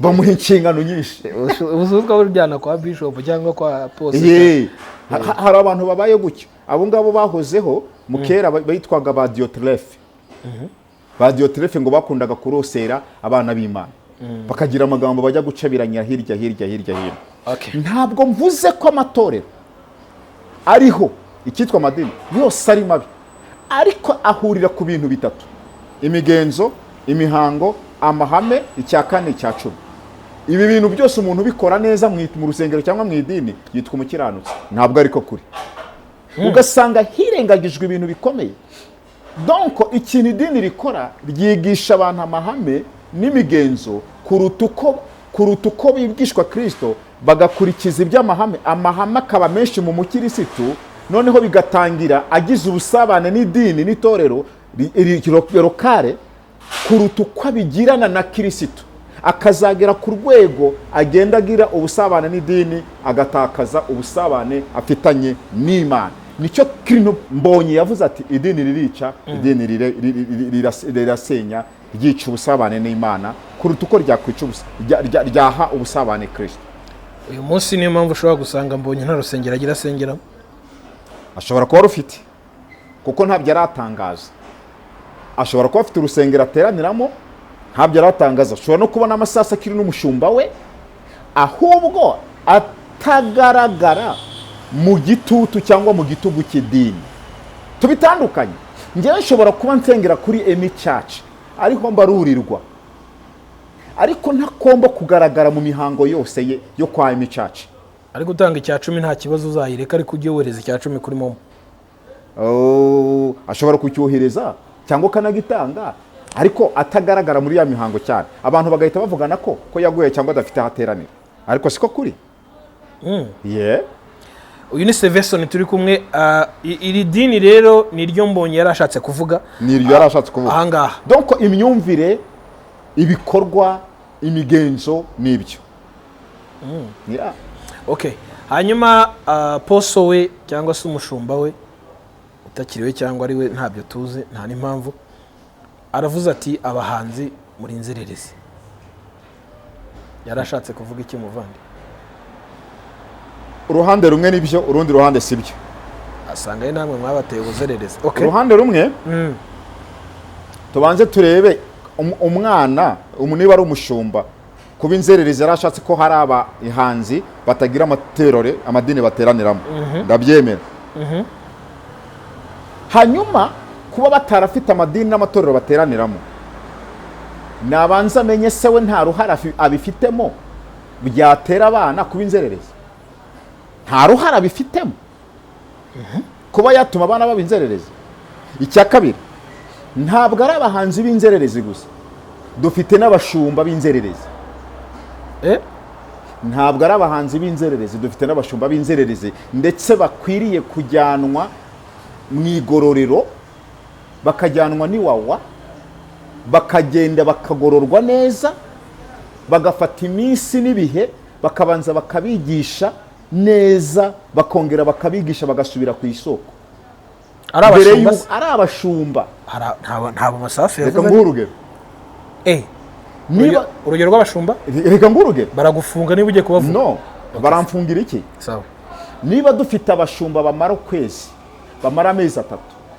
bamuha inshingano nyinshi. Ubusutwa bujyana kwa bishop cyangwa kwa poste. Ye. Hari abantu babaye gutyo. Abo ngabo bahozeho mu kera, bitwaga ba Diyotirefe. Ba Diyotirefe ngo bakundaga kurosera abana b'Imana, bakagira amagambo bajya gucabiranya hirya hirya hirya hino. Ntabwo mvuze ko amatorero ariho icyitwa amadini yose ari mabi, ariko ahurira ku bintu bitatu: imigenzo, imihango, amahame, icya kane, icya cumi. Ibi bintu byose umuntu ubikora neza mu rusengero cyangwa mu idini yitwa umukiranutsi. Ntabwo ariko kuri, ugasanga hirengagijwe ibintu bikomeye. Donc ikintu idini rikora, ryigisha abantu amahame n'imigenzo kuruta uko bigishwa Kirisito, bagakurikiza iby'amahame. Amahame akaba menshi mu mukirisitu, noneho bigatangira agize ubusabane n'idini n'itorero locale kuruta uko abigirana na Kirisitu, akazagera ku rwego agenda agira ubusabane n'idini, agatakaza ubusabane afitanye n'Imana. Nicyo kintu Mbonye yavuze ati: "Idini ririca, idini rirasenya, ryica ubusabane n'Imana kuruta uko ryakwica ryaha ubusabane Kirisito." Uyu munsi niyo mpamvu ushobora gusanga Mbonye nta rusengero agira asengeramo. Ashobora kuba rufite, kuko ntabyo aratangaza. Ashobora kuba afite urusengero ateraniramo, ntabyo aratangaza. Ashobora no kubona amasasu akiri n'umushumba we, ahubwo atagaragara mu gitutu cyangwa mu gitugu cy'idini. Tubitandukanye. Ngewe nshobora kuba nsengera kuri Emi Church, ariho mbarurirwa, ariko ntagomba kugaragara mu mihango yose ye yo kwa Emi Church. Ariko utanga icya 10 nta kibazo uzayireka, ariko ujye wohereza icya 10 kuri MoMo. Oh, ashobora kucyohereza cyangwa akanagitanga, ariko atagaragara muri ya mihango cyane, abantu bagahita bavugana ko yaguye cyangwa adafite aho ateranira, ariko siko kuri. Yeah. Uyu ni Seveson turi kumwe. Iri dini rero ni ryo Mbonye yari ashatse kuvuga. Ni iryo yari ashatse kuvuga. Ahangaha. Donc imyumvire, ibikorwa, imigenzo nibyo. Yeah. Okay, hanyuma poso we cyangwa se umushumba we utakiriwe cyangwa ari we ntabyo tuzi, nta n'impamvu, aravuze ati abahanzi muri inzererezi. Yari ashatse kuvuga iki, muvandi? Uruhande rumwe nibyo, urundi ruhande sibyo. Asanga ari namwe mwabateye ubuzererezi. Okay. Uruhande rumwe, tubanze turebe umwana niba ari umushumba kuba inzererezi, yari ashatse ko hari abahanzi batagira amaterore, amadini bateraniramo, ndabyemera. Hanyuma kuba batarafite amadini n'amatorero bateraniramo, nabanza amenye se we nta ruhare abifitemo byatera abana kuba inzererezi. Nta ruhare abifitemo kuba yatuma abana baba inzererezi. Icya kabiri, ntabwo ari abahanzi b'inzererezi gusa, dufite n'abashumba b'inzererezi. Ntabwo ari abahanzi b'inzererezi, dufite n'abashumba b'inzererezi, ndetse bakwiriye kujyanwa mu igororero, bakajyanwa n'iwawa, bakagenda bakagororwa neza, bagafata iminsi n'ibihe, bakabanza bakabigisha neza, bakongera bakabigisha, bagasubira ku isoko. Ari Mbere abashumba y'uko se? Ari abashumba. Ntabwo Masasu Reka yavuze. nguhe urugero. Niba Urugero rw'abashumba? Reka nguhe urugero. Baragufunga niba ugiye kubavuga. No, baramfungira iki? Sawa. Niba dufite abashumba bamara ukwezi, bamara amezi 3,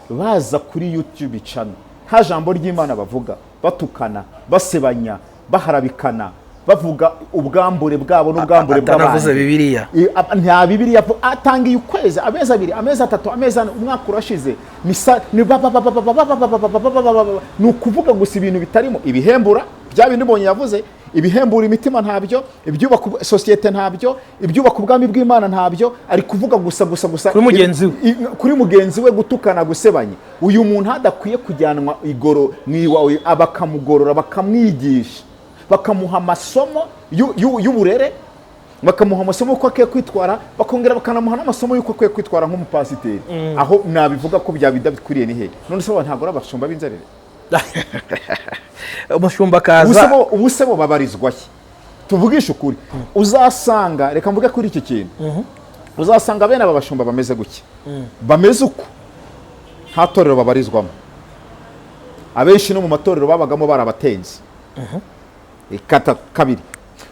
baza kuri YouTube channel, nta jambo ry'Imana bavuga, batukana, basebanya, baharabikana, bavuga ubwambure bwabo n'ubwambure Atanavuze bw'abandi. Bibiliya. Nta Bibiliya atangiye ukwezi, amezi 2, amezi 3, amezi 4, umwaka urashize, ni sa ni ba ba ba ba ba ba ba ba ba ba ba ba ba ba ba ba. Ni ukuvuga gusa ibintu bitarimo ibihembura, bya bindi Mbonye yavuze, ibihembura imitima ntabyo, ibyubaka sosiyete ntabyo, ibyubaka ubwami bw'Imana ntabyo, ari kuvuga gusa gusa gusa. Kuri mugenzi we. Kuri mugenzi we, gutukana, gusebanya. Uyu muntu adakwiye kujyanwa igoro mu iwawe, bakamugorora, bakamwigisha, bakamuha amasomo y'uburere, bakamuha amasomo y'uko akwiye kwitwara, bakongera bakanamuha n'amasomo y'uko akwiye kwitwara nk'umupasiteri. Aho nabivuga ko byaba bidakwiriye ni hehe? None se abo ntabwo ari abashumba b'inzerere? Umushumba akaza. Ubu se bo babarizwa he? Tuvugishe ukuri, uzasanga, reka mvuge kuri iki kintu, uzasanga bene aba bashumba bameze gutya, bameze uku, nta torero babarizwamo. Abenshi no mu matorero babagamo barabatenze. Kata kabiri,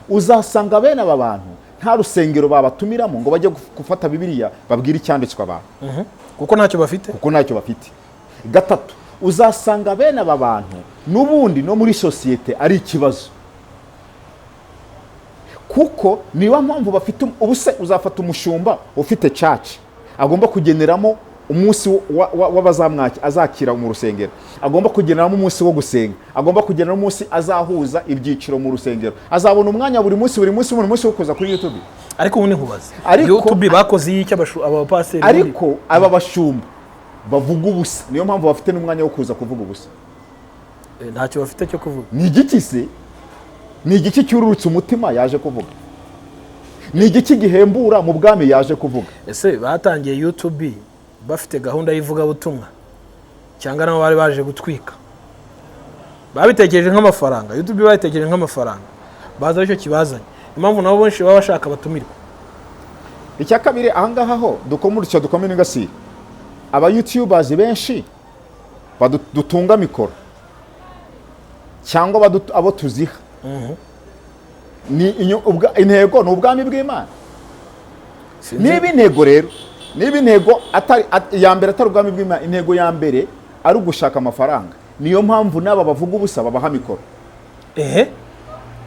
uzasanga bene aba bantu nta rusengero babatumiramo ngo bajye gufata Bibiliya babwire icyanditswe abantu. Kuko ntacyo bafite. Kuko ntacyo bafite. Gatatu, uzasanga bene aba bantu n'ubundi no muri sosiyete ari ikibazo, kuko niyo mpamvu bafite ubu se uzafata umushumba ufite church agomba kugeneramo umunsi w'abazamwakira azakira mu rusengero, agomba kugeneramo umunsi wo gusenga, agomba kugeneramo umunsi azahuza ibyiciro mu rusengero, azabona umwanya buri munsi, buri munsi, buri munsi wo kuza kuri YouTube? Ariko ubundi nkubaze, YouTube bakoze iki aba bapasiteri? Ariko aba bashumba bavuga ubusa, niyo mpamvu bafite n'umwanya wo kuza kuvuga ubusa. Ntacyo bafite cyo kuvuga. Ni igiki se? Ni igiki cyururutse umutima yaje kuvuga? Ni igiki gihembura mu bwami yaje kuvuga? Ese batangiye YouTube bafite gahunda y'ivugabutumwa, cyangwa nabo bari baje gutwika? Babitekereje nk'amafaranga, YouTube babitekereje nk'amafaranga, baza aricyo kibazanye. Impamvu nabo benshi baba bashaka batumirwa. Icya kabiri, ahangaha ho dukoma urusyo, dukoma n'ingasire. Aba youtubers benshi dutunga mikoro cyangwa abo tuziha, ni intego ni ubwami bw'Imana. Sinzi. Niba intego rero, niba intego atari iya mbere atari ubwami bw'Imana, intego ya mbere ari ugushaka amafaranga, niyo mpamvu n'aba bavuga ubusa babaha mikoro. Ehe.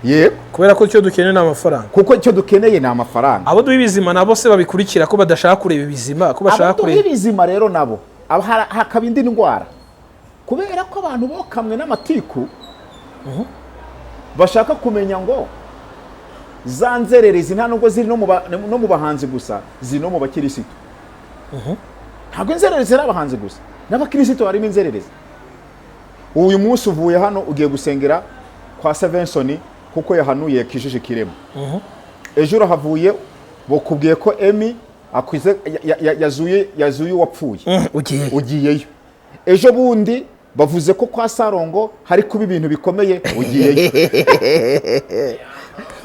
Yego. Kubera ko icyo dukeneye ni amafaranga. Kuko icyo dukeneye ni amafaranga. Abo duha ibizima nabo se babikurikira ko badashaka kureba ibizima, ko bashaka Abaduha kureba ibizima rero nabo hakaba indi ndwara, kubera ko abantu bokamwe n'amatiku, bashaka kumenya ngo Za nzererezi nta nubwo ziri no mu bahanzi gusa, ziri no mu bakirisitu. Ntabwo inzererezi ari abahanzi gusa, n'abakirisitu harimo inzererezi. Uyu munsi uvuye hano ugiye gusengera kwa Sevensoni kuko yahanuye yakijije ikirema. Ejo urahavuye, bakubwiye ko Emi akuze yazuye uwapfuye. Ugiye. Ugiyeyo. Ejo bundi bavuze ko kwa Sarongo hari kuba ibintu bikomeye, ugiyeyo.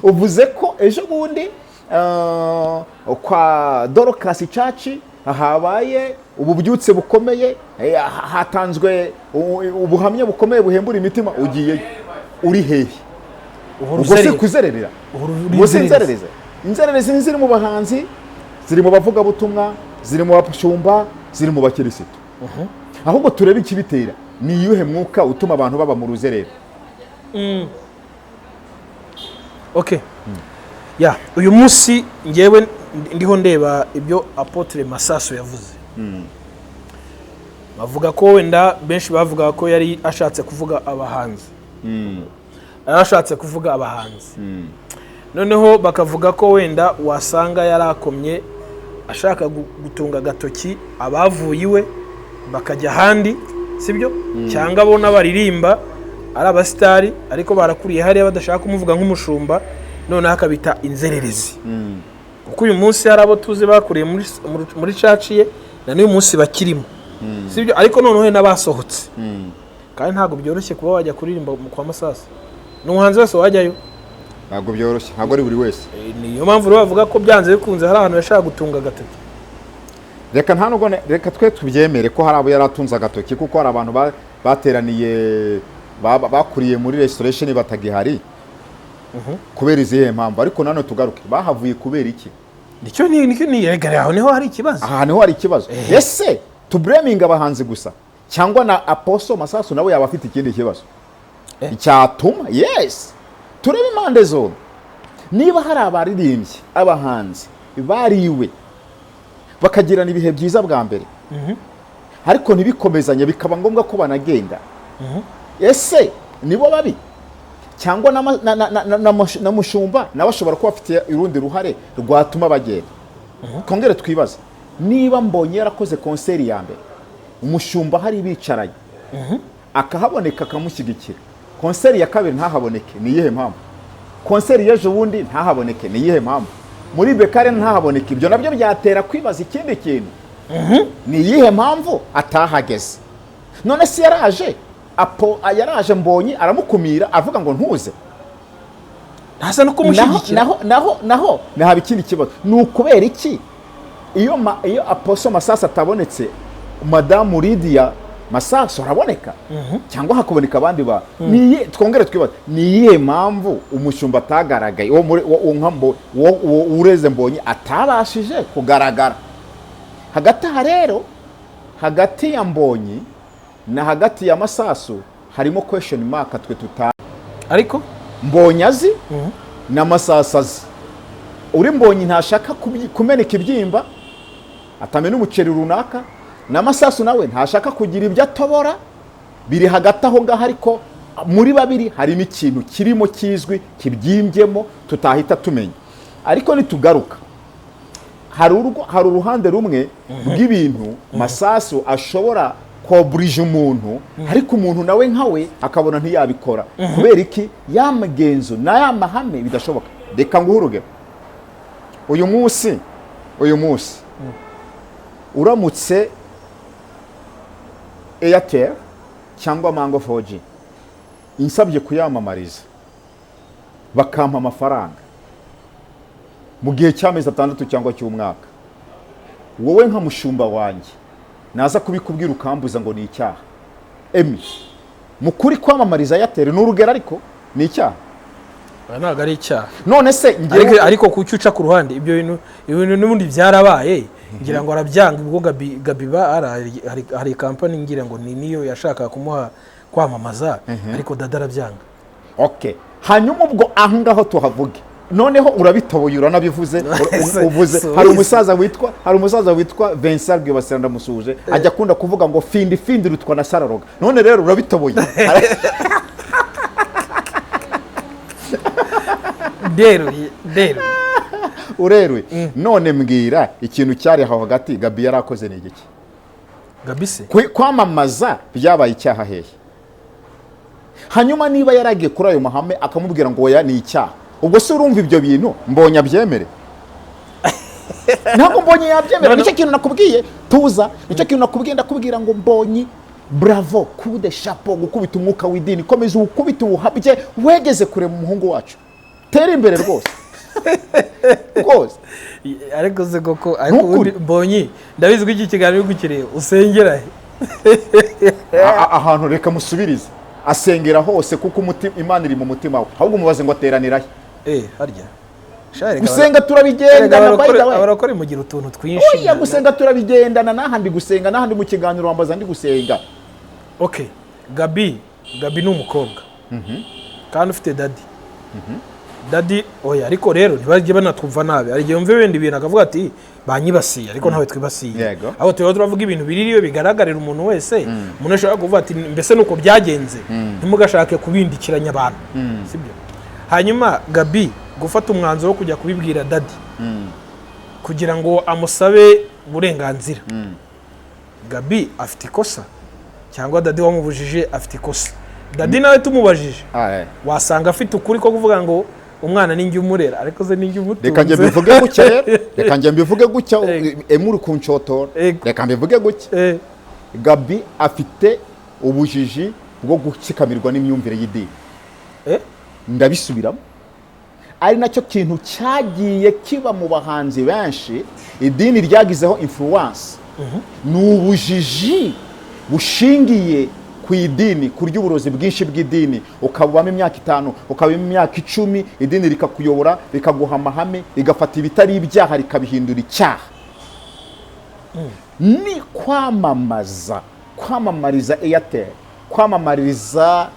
Uvuze ko ejo bundi kwa Dorcas Church habaye ububyutse bukomeye, hatanzwe ubuhamya bukomeye buhembura imitima, ugiyeyo. Uri hehe? Uhora Ubwo si uzerera. kuzererera? Uhora uri Ubwo si inzererezi. inzererezi? Inzererezi ni ziri mu bahanzi, ziri mu bavugabutumwa, ziri mu bashumba, ziri mu bakirisitu. Ahubwo turebe ikibitera. Ni iyuhe mwuka utuma abantu baba mu ruzerero? Okay, ya uyu munsi ngewe ndiho ndeba ibyo Apôtre Masasu yavuze. Bavuga ko wenda benshi bavuga ko yari ashatse kuvuga abahanzi, yari ashatse kuvuga abahanzi. Noneho bakavuga ko wenda wasanga yarakomye ashaka gutunga agatoki abavuye iwe bakajya ahandi, sibyo? Cyangwa bo n'abaririmba ari abasitari ariko barakuriye hariya, badashaka kumuvuga nk'umushumba, noneho akabita inzererezi. Kuko uyu munsi hari abo tuzi bakuriye muri church ye, na n'uyu munsi bakirimo, sibyo? Ariko noneho hari n'abasohotse, kandi ntabwo byoroshye kuba wajya kuririmba kwa Masasu. Ni umuhanzi wese wajyayo? Ntabwo byoroshye, ntabwo ari buri wese. Niyo mpamvu rero bavuga ko byanze bikunze hari ahantu yashaka gutunga agatoki. Reka nta nubwo reka twe tubyemere ko hari abo yari atunze agatoki, kuko hari abantu bateraniye bakuriye muri Restoration batagihari kubera izihe mpamvu. Ariko nanone tugaruke, bahavuye kubera iki? Nicyo ni erega aho niho hari ikibazo. Aha niho hari ikibazo. Ese tublaminga abahanzi gusa, cyangwa na Apostle Masasu nawe yaba afite ikindi kibazo icyatuma? Yes, turebe impande zombi. Niba hari abaririmbyi, abahanzi bariwe bakagirana ibihe byiza bwa mbere, ariko ntibikomezanye, bikaba ngombwa ko banagenda, ese nibo babi, cyangwa na mushumba nawe ashobora kuba afite urundi ruhare rwatuma bagenda? Twongere twibaze: niba Mbonye yarakoze concert ya mbere, umushumba hari bicaranye akahaboneka akamushyigikira, concert ya kabiri ntahaboneke, ni iyihe mpamvu? Concert y'ejo bundi ntahaboneke, ni iyihe mpamvu? Muri bekare ntahaboneke, ibyo nabyo byatera kwibaza ikindi kintu: ni iyihe mpamvu atahageze? None se yaraje apo yaraje Mbonyi aramukumira, avuga ngo ntuze? Ntasa no kumushyigikira. Naho nahaba ikindi kibazo: ni ukubera iki iyo Apostle Masasu atabonetse, Madamu Lydia Masasu araboneka, cyangwa hakaboneka abandi ba twongere twibaze: ni iyihe mpamvu umushumba atagaragaye, uwo muri uwo nka uwo ureze Mbonyi atabashije kugaragara? Hagati aha rero, hagati ya Mbonyi na hagati ya Masasu harimo question mark twe tuta Ariko Mbonyi azi na Masasu azi. Uri Mbonyi ntashaka kumeneka ibyimba, atamena umuceri runaka, na Masasu nawe ntashaka kugira ibyo atobora. Biri hagati aho ngaho, ariko muri babiri harimo ikintu kirimo kizwi kibyimbyemo tutahita tumenya. Ariko nitugaruka, hari uruhande rumwe rw'ibintu Masasu ashobora koburije umuntu, ariko umuntu nawe nkawe akabona ntiyabikora. Kubera iki? Ya migenzo na ya mahame bidashoboka. Reka nguhe urugero. Uyu munsi uramutse Airtel cyangwa Mango 4G insabye kuyamamariza, bakampa amafaranga mu gihe cy'amezi 6 cyangwa cy'umwaka, wowe nka mushumba wanjye naza kubikubwira ukambuza ngo ni icyaha. Emi, mu kuri kwamamariza Airtel, ni urugero, ariko ni icyaha? Oya, ntabwo ari icyaha. None se Ariko njyewe ariko kuki uca ku ruhande? Ibyo bintu n'ubundi byarabaye, ngira ngo arabyanga. Ubwo Gabi ba hari company, ngira ngo ni niyo yashakaga kumuha kwamamaza, ariko dada arabyanga. Okay, hanyuma ubwo aho ngaho tuhavuge. Noneho urabitoboye, uranabivuze, uvuze. Hari umusaza witwa Vincent Rwibasira, ndamusuhuje, ajya akunda kuvuga ngo findi findi rutwa na sararoga. None rero urabitoboye. Nderuye, nderuye. Ureruye. None mbwira, ikintu cyari aho hagati Gabi yari akoze ni igiki? Gabi se? Kwamamaza byabaye icyaha hehe? Hanyuma niba yaragiye kuri ayo mahame akamubwira ngo oya, ni icyaha, ubwo se urumva ibyo bintu Mbonye abyemere? Ntabwo Mbonye yabyemera. Nicyo kintu nakubwiye, tuza, nicyo kintu nakubwiye. Ndakubwira ngo Mbonyi, bravo, coup de chapeau, gukubita umwuka w'idini, komeza uwukubite, uwuhabye, wegeze kure mu muhungu wacu, tera imbere rwose rwose. Ariko se koko, ariko Ntukuri. ubundi Mbonyi, ndabizi ko iki kiganiro uri kukireba, usengera he? Ahantu reka musubirize, asengera hose kuko umutima, Imana iri mu mutima we. Ahubwo umubaze ngo ateranira he. Eh, harya Sha, reka Gusenga turabigendana, by the way. Abarokore mugira utuntu twinshi. Oya, gusenga turabigendana, n'ahandi gusenga, n'ahandi mu kiganiro wambaza ndi gusenga. Okay, Gabi, Gabi ni umukobwa kandi ufite daddy. Daddy, oya, ariko rero ntibajye banatwumva nabi. Hari igihe wumva ibindi bintu akavuga ati banyibasiye, ariko ntawe twibasiye. Aho tuba turavuga ibintu biririyo bigaragarira umuntu wese. Umuntu ashobora kuvuga ati mbese nuko byagenze, ntimugashake kubindikiranya abantu, sibyo? Hanyuma Gabi gufata umwanzuro wo kujya kubibwira daddy kugira ngo amusabe uburenganzira, Gabi afite ikosa cyangwa daddy wamubujije afite ikosa? Daddy nawe tumubajije, wasanga afite ukuri ko kuvuga ngo umwana ni njye umurera, ariko se ni njye umutunze? Reka njye mbivuge gutya rero, reka njye mbivuge gutya. Ego. Emuri kunshotora. Ego. Reka mbivuge gutya. Gabi afite ubujiji bwo gutsikamirwa n'imyumvire y'idini. Ndabisubiramo, ari nacyo kintu cyagiye kiba mu bahanzi benshi idini ryagizeho influence, ni ubujiji bushingiye ku idini, kurya uburozi bwinshi bw'idini, ukabubamo imyaka 5, ukabamo imyaka 10, idini rikakuyobora, rikaguha amahame, rigafata ibitari ibyaha rikabihindura icyaha. Ni kwamamaza, kwamamariza Airtel, kwamamariza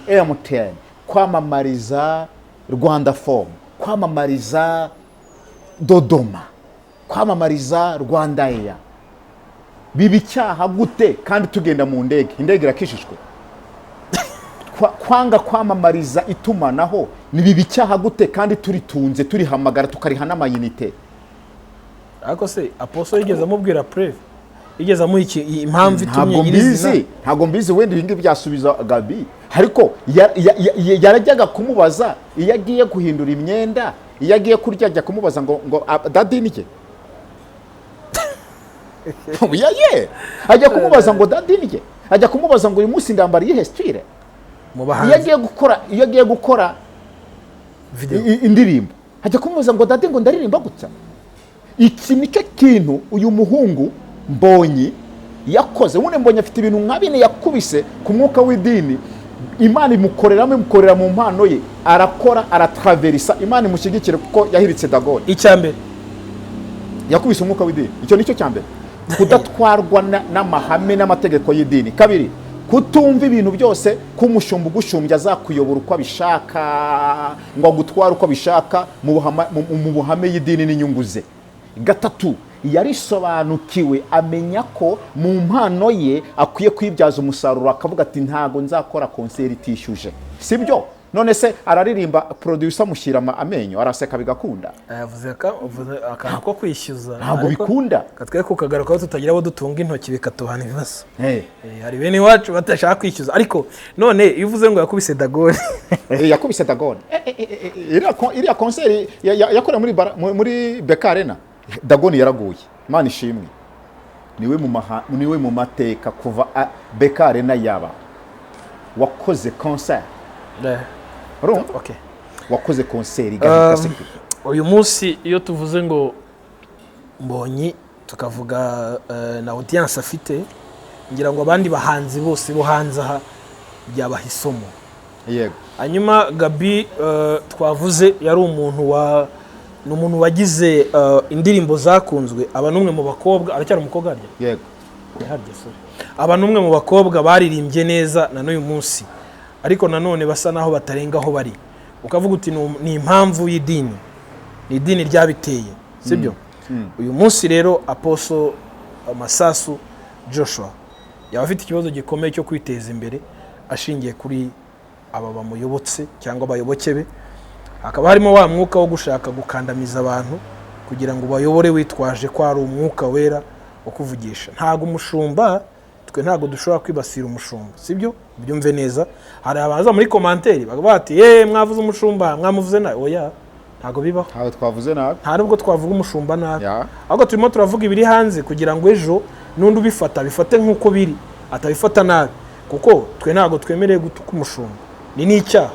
MTN, kwamamariza Rwanda Foam, kwamamariza Dodoma, kwamamariza Rwanda Air, biba icyaha gute kandi tugenda mu ndege? Indege irakishijwe. Kwanga kwamamariza itumanaho ni biba icyaha gute kandi turitunze, turihamagara, tukariha n'amayinite? Ariko se apostle yigeze amubwira preuve, yigeze amuha impamvu itumye Ntabwo nyirizina? mbizi, ntabwo mbizi. Wenda ibi ngibi byasubiza Gabi, ariko yarajyaga kumubaza iyo agiye guhindura imyenda, iyo agiye kurya, ajya kumubaza ngo ah, daddy ni ye? Ye ajya kumubaza ngo daddy ni ye? Ajya kumubaza ngo uyu munsi ndambara iyihe style? Mu Iyo bahanzi agiye gukora, iyo agiye gukora video, indirimbo, ajya kumubaza ngo daddy, ngo ndaririmba gutya? Iki nicyo kintu uyu muhungu Mbonyi yakoze. Ubundi Mbonyi afite ibintu nka bine yakubise ku mwuka w'idini, Imana imukoreramo, imukorera mu mpano ye, arakora, aratraverisa. Imana imushyigikire kuko yahiritse Dagoni. Icya mbere? Yakubise umwuka w'idini, icyo nicyo cya mbere, kudatwarwa n'amahame n'amategeko y'idini. Kabiri, kutumva ibintu byose ko umushumba ugushumbya azakuyobora uko abishaka, ngo agutware uko abishaka mu buhame y'idini n'inyungu ze. Gatatu, yarisobanukiwe, amenya ko mu mpano ye akwiye kwibyaza umusaruro, akavuga ati ntago nzakora concert itishyuje. Sibyo? None se araririmba, producer amushyira amenyo, araseka, bigakunda? Yavuze avuze akantu ko kwishyuza. Ntabwo ariko bikunda. Katwe kukagarukaho, tutagira abo dutunga intoki bikatuhana ibibazo. Hari bene iwacu badashaka kwishyuza. Ariko none iyo uvuze ngo yakubise Dagoni? Yakubise Dagoni. Iriya concert yakorewe muri BK Arena, Dagoni yaraguye. Imana ishimwe, niwe mu mateka kuva BK Arena yaba wakoze concert. Urumva? Okay. Wakoze concert igahita sekuru. Uyu munsi iyo tuvuze ngo Mbonyi, tukavuga na audience afite, ngira ngo abandi bahanzi bose bo hanze aha byabaha isomo. Hanyuma Gabi, twavuze yari umuntu wa ni umuntu wagize indirimbo zakunzwe, aba n'umwe mu bakobwa, aracyari umukobwa harya? Yego. Harya, sorry. Aba n'umwe mu bakobwa baririmbye neza na n'uyu munsi, ariko nanone basa naho batarenga aho bari. Ukavuga uti ni impamvu y'idini, ni idini ryabiteye, sibyo? Uyu munsi rero Apostle Masasu Joshua yaba afite ikibazo gikomeye cyo kwiteza imbere ashingiye kuri aba bamuyobotse cyangwa abayoboke be. Hakaba harimo wa mwuka wo gushaka gukandamiza abantu kugira ngo bayobore, witwaje ko ari umwuka wera wo kuvugisha. Ntabwo umushumba, twe ntabwo dushobora kwibasira umushumba, sibyo? Byumve neza. Hari abaza muri commentaire bakavuga bati: "Yeee, mwavuze umushumba, mwamuvuze nabi." Oya, ntabwo bibaho. Ntawe twavuze nabi. Nta nubwo twavuga umushumba nabi, ahubwo turimo turavuga ibiri hanze kugira ngo ejo n'undi ubifata bifate nk'uko biri, atabifata nabi, kuko twe ntabwo twemerewe gutuka umushumba, ni n'icyaha,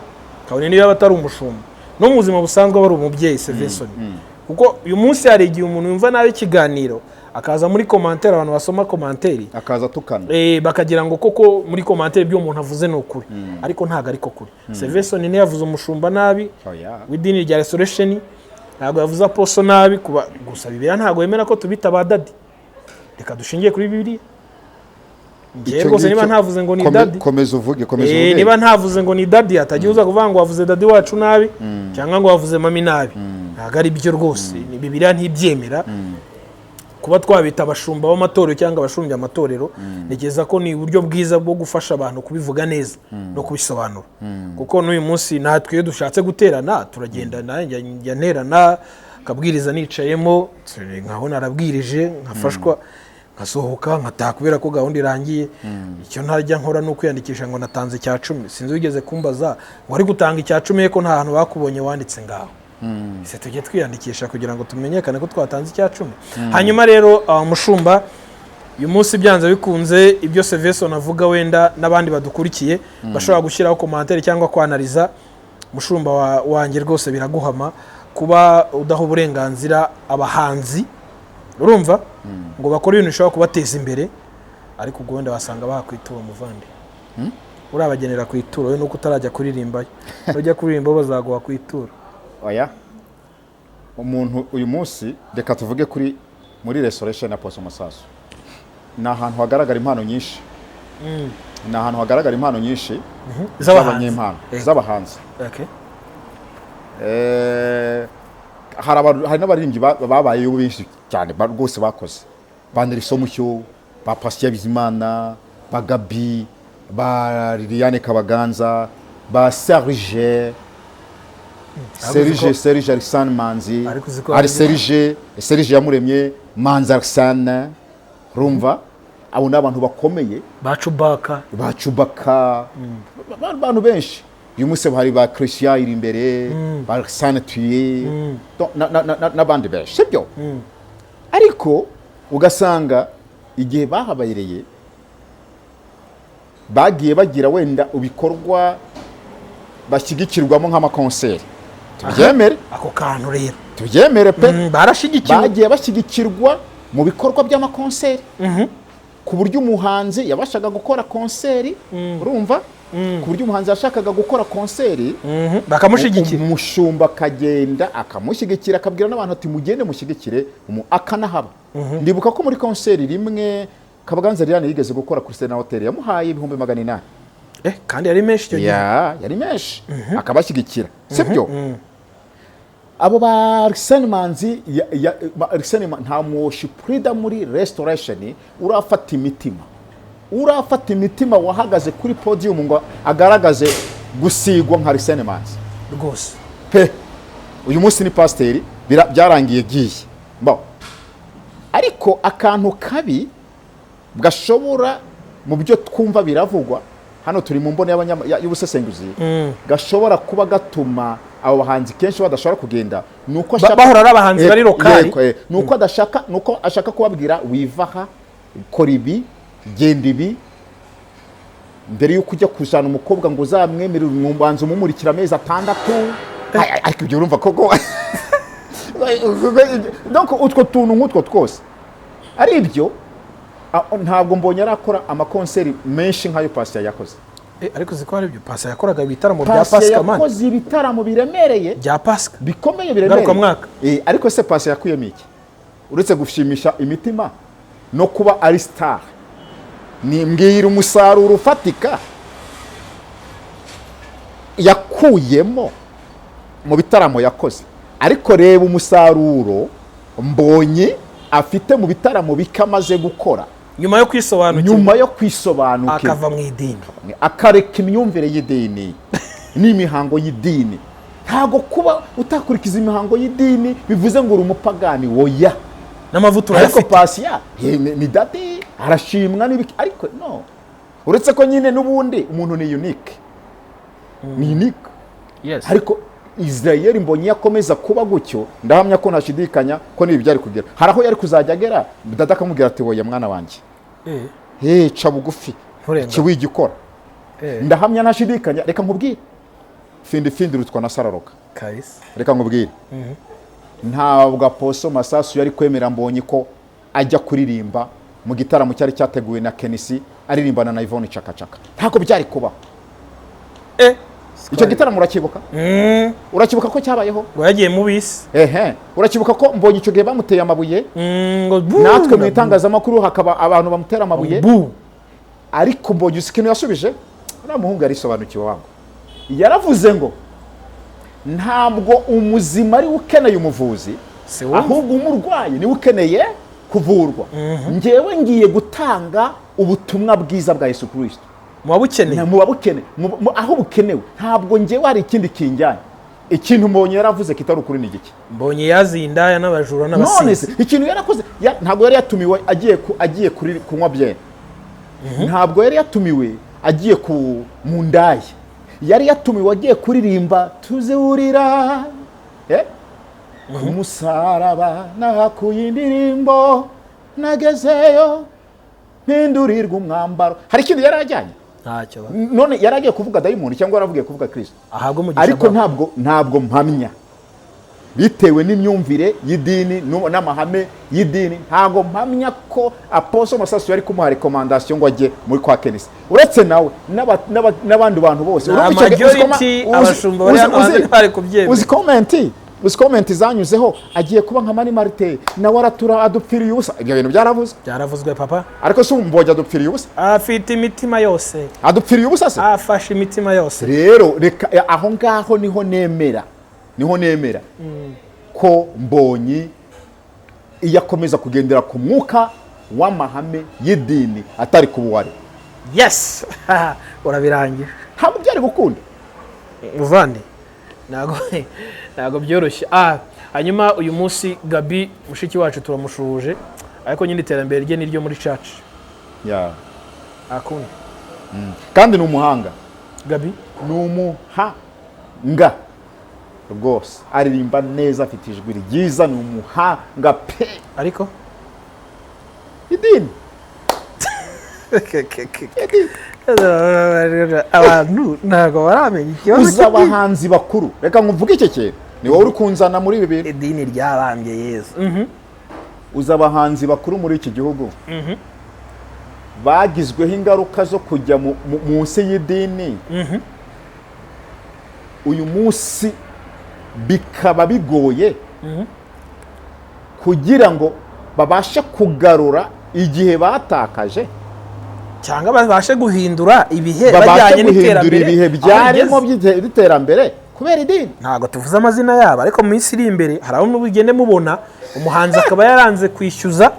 kabone niyo yaba atari umushumba, no mu buzima busanzwe aba ari umubyeyi Sevesoni. Kuko uyu munsi hari igihe umuntu yumva nabi ikiganiro, akaza muri commentaire, abantu basoma commentaire, akaza atukana. Bakagira ngo koko muri commentaire ibyo umuntu avuze ni ukuri, ariko ntabwo ariko kuri. Sevesoni ntiyavuze umushumba nabi Oya. w'idini rya Restoration, ntabwo yavuze apostle nabi. Kuba gusa Bibiliya ntabwo yemera ko tubita ba daddy. Reka dushingiye kuri Bibiliya. Njyewe Icyo rwose niba ngicyo- ntavuze ngo ni daddy, Komeza uvuge, komeza uvuge. Niba ntavuze ngo ni daddy, hatagiye uza kuvuga ngo wavuze daddy wacu nabi cyangwa ngo wavuze mummy nabi. Ntabwo ari byo rwose. Ni Bibiliya ntibyemera kuba twabita abashumba b'amatorero cyangwa abashumbya amatorero. Ntekereza ko ni uburyo bwiza bwo gufasha abantu kubivuga neza no kubisobanura, kuko n'uyu munsi natwe iyo dushatse guterana turagendana. Njya nterana akabwiriza nicayemo, nkabona arabwirije, nkafashwa, nkasohoka nkataha kubera ko gahunda irangiye. Icyo ntajya nkora ni ukwiyandikisha ngo natanze icya cumi. Sinzi wigeze kumbaza ngo ari gutanga icya cumi ko nta hantu bakubonye wanditse ngaho. Ese tujye twiyandikisha kugira ngo tumenyekane ko twatanze icya cumi? Hanyuma rero, mushumba, uyu munsi byanze bikunze ibyo Seveson avuga, wenda n'abandi badukurikiye bashobora gushyiraho commentaire cyangwa kwanariza. Mushumba wanjye, rwose biraguhama kuba udaha uburenganzira abahanzi, urumva, ngo bakore ibintu bishobora kubateza imbere. Ariko ubwo wenda wasanga bahakwitura, muvandi, urabagenera ku ituro we, nuko utarajya kuririmbayo. Nujya kuririmba bazaguha ku ituro. Oya, umuntu uyu munsi, reka tuvuge kuri muri Restoration Apostle Masasu, ni ahantu hagaragara impano nyinshi, ni ahantu hagaragara impano nyinshi z'abahanzi. Z'abanyempano, z'abahanzi. Hari n'abaririmbyi babayeho benshi cyane, rwose bakoze, ba Nelson Mucyo, ba Patient Bizimana, ba Gabi, ba Liliane Kabaganza, ba Serge, Serge, Serge Arsane Manzi. Ariko uzi ko ari Serge, Serge Yamuremye, Manzi Arsane, rumva abo ni abantu bakomeye. Ba Cubaka. Ba Cubaka, abantu benshi. Uyu munsi hari ba Christian iri imbere, ba Arsane Tuye, n'abandi benshi, sibyo? Ariko ugasanga igihe bahabereye bagiye bagira wenda ibikorwa bashyigikirwamo nk'amakonseri, tubyemere. Ako kantu rero. Tubyemere pe. Barashyigikiwe. Bagiye bashyigikirwa mu bikorwa by'amakonseri, ku buryo umuhanzi yabashaga gukora konseri, urumva, ku buryo umuhanzi yashakaga gukora konseri, Bakamushyigikira. umushumba akagenda akamushyigikira, akabwira n'abantu ati: "Mugende mushyigikire," akanahaba. Ndibuka ko muri konseri rimwe Kabaganza Liliane yigeze gukora kuri Serena Hotel, yamuhaye 800,000. Kandi yari menshi icyo gihe. Ya, yari menshi, akabashyigikira, sibyo? Abo ba Arsene Manzi, Arsene nta worship leader muri Restoration urafata imitima wahagaze kuri podium ngo agaragaze gusigwa nka Arsene Manzi. Rwose. Pe, uyu munsi ni pasiteri, byarangiye giye bo. Ariko akantu kabi gashobora, mu byo twumva biravugwa hano, turi mu mboni y'ubusesenguzi, gashobora kuba gatuma abo bahanzi kenshi badashobora kugenda, ni uko Bahora ari abahanzi bari local. Yego, ni uko adashaka, ni uko ashaka kubabwira: "Wiva aha, kora ibi, genda ibi." Mbere y'uko ujya kuzana umukobwa ngo uzamwemerere, umbanza umumurikira amezi 6. Ay, ay, ariko ibyo urumva koko. Donc utwo tuntu nk'utwo twose ari ibyo. Ntabwo mbonye arakora amakonseri menshi nk'ayo Patient yakoze. Ariko uzi ko hari ibyo Patient yakoraga, ibitaramo bya Patient Pasika man. yakoze ibitaramo biremereye, Bya Pasika. bikomeye, biremereye. Ngarukamwaka. Ariko se Patient yakuyemo iki uretse gushimisha imitima no kuba ari star? Ni mbwira umusaruro ufatika yakuyemo mu bitaramo yakoze. Ariko reba umusaruro Mbonye afite mu bitaramo bike amaze gukora nyuma yo kwisobanukirwa, nyuma yo kwisobanukirwa, akava mu idini, akareka imyumvire y'idini. N'imihango y'idini, ntabwo kuba utakurikiza imihango y'idini bivuze ngo uri umupagani, woya. N'amavuta Ariko urayafite. Patient ni daddy, arashimwa n'ibiki, ariko no uretse ko nyine n'ubundi umuntu ni unique, ni unique. Ariko Israel Mbonyi iyo akomeza kuba gutyo, ndahamya ko ntashidikanya ko n'ibi byari kugera, hari aho yari kuzajya agera daddy akamubwira ati: "Woya, mwana wanjye, he, ca bugufi." Nturenga. Iki wigikora. Ndahamya ntashidikanya, reka nkubwire, findi findi rutwa na sararoka. Kabisa. Reka nkubwire, ntabwo Apostle Masasu yari kwemera Mbonyi ko ajya kuririmba mu gitaramo cyari cyateguwe na KNC, aririmbana na Yvonne Chakachaka. Ntabwo byari kubaho. Icyo gitaramo urakibuka? Mm. Urakibuka ko cyabayeho? Ngo yagiye mu bisi. Ehe, urakibuka ko Mbonyi icyo gihe bamuteye amabuye? Ngo bu Natwe mu itangazamakuru hakaba abantu bamutera amabuye. Bu. Ariko Mbonyi, uzi ikintu yasubije? Uriya muhungu yarisobanukiwe wangu. Yaravuze ngo ntabwo umuzima ari we ukeneye umuvuzi, Si wumva? ahubwo umurwayi niwe ukeneye kuvurwa. Ngewe ngiye gutanga ubutumwa bwiza bwa Yesu Kirisito Muba bukeneye. Mu babukene, aho bukenewe. Ntabwo ngewe hari ikindi kinjyanye. Ikintu Mbonyi yaravuze kitari ukuri ni igiki? Mbonye yaziye indaya n'abajura None n'abasinzi. se ikintu yarakoze, ntabwo yari yatumiwe agiye kunywa byeri, ntabwo yari yatumiwe agiye mu ndaya, yari yatumiwe agiye kuririmba tuzihurira ku musaraba, nahakuye indirimbo, nagezeyo mpindurirwa umwambaro. Hari ikindi yari ajyanye? Ntacyo. None yari agiye kuvuga dayimoni cyangwa yaravugiye kuvuga Kirisito? Ahabwa umugisha. Ariko Baba. ntabwo mpamya, bitewe n'imyumvire y'idini n'amahame y'idini, ntabwo mpamya ko Apostle Masasu yari kumuha recommandation ngo ajye muri kwa KNC. Uretse nawe n'abandi bantu bose. Nta Urumva icyo gihe- uzi majority abashumba bari hano hanze ntibari kubyemera. Uzi comment zanyuzeho: agiye kuba nka Mani Martin, nawe aratura adupfiriye ubusa. Ibyo bintu byaravuzwe. Byaravuzwe, papa. Ariko si Mbonyi adupfiriye ubusa? Afite imitima yose. Adupfiriye ubusa se? Afashe imitima yose. Rero reka aho ngaho niho nemera ko Mbonyi iyo akomeza kugendera ku mwuka w'amahame y'idini atari kuba uwari. Yes, urabirangira. Ntabwo byari gukunda. Muvandi, ntabwo byoroshye. Hanyuma uyu munsi Gabi mushiki wacu turamushuhuje, ariko nyine iterambere rye ni ryo muri church. Akundi. Kandi ni umuhanga. Gabi. Ni umuhanga rwose, aririmba neza, afite ijwi ryiza, ni umuhanga pe. Ariko Idini. Abantu ntabwo baramenya ikibazo Uzi cy'idini. abahanzi bakuru, reka nkuvuge iki kintu, ni wowe uri kunzana muri ibi bintu. Idini ryabambye Yesu. Uzi abahanzi bakuru muri iki gihugu bagizweho ingaruka zo kujya munsi y'idini, uyu munsi bikaba bigoye kugira ngo babashe kugarura igihe batakaje? Cyangwa babashe guhindura ibihe Babashe bajyanye guhindura n'iterambere ibihe aho byarimo bigeze. by'iterambere kubera idini. Ntabwo tuvuze amazina yabo, ariko mu minsi iri imbere hari aho mugende mubona umuhanzi akaba yaranze kwishyuza,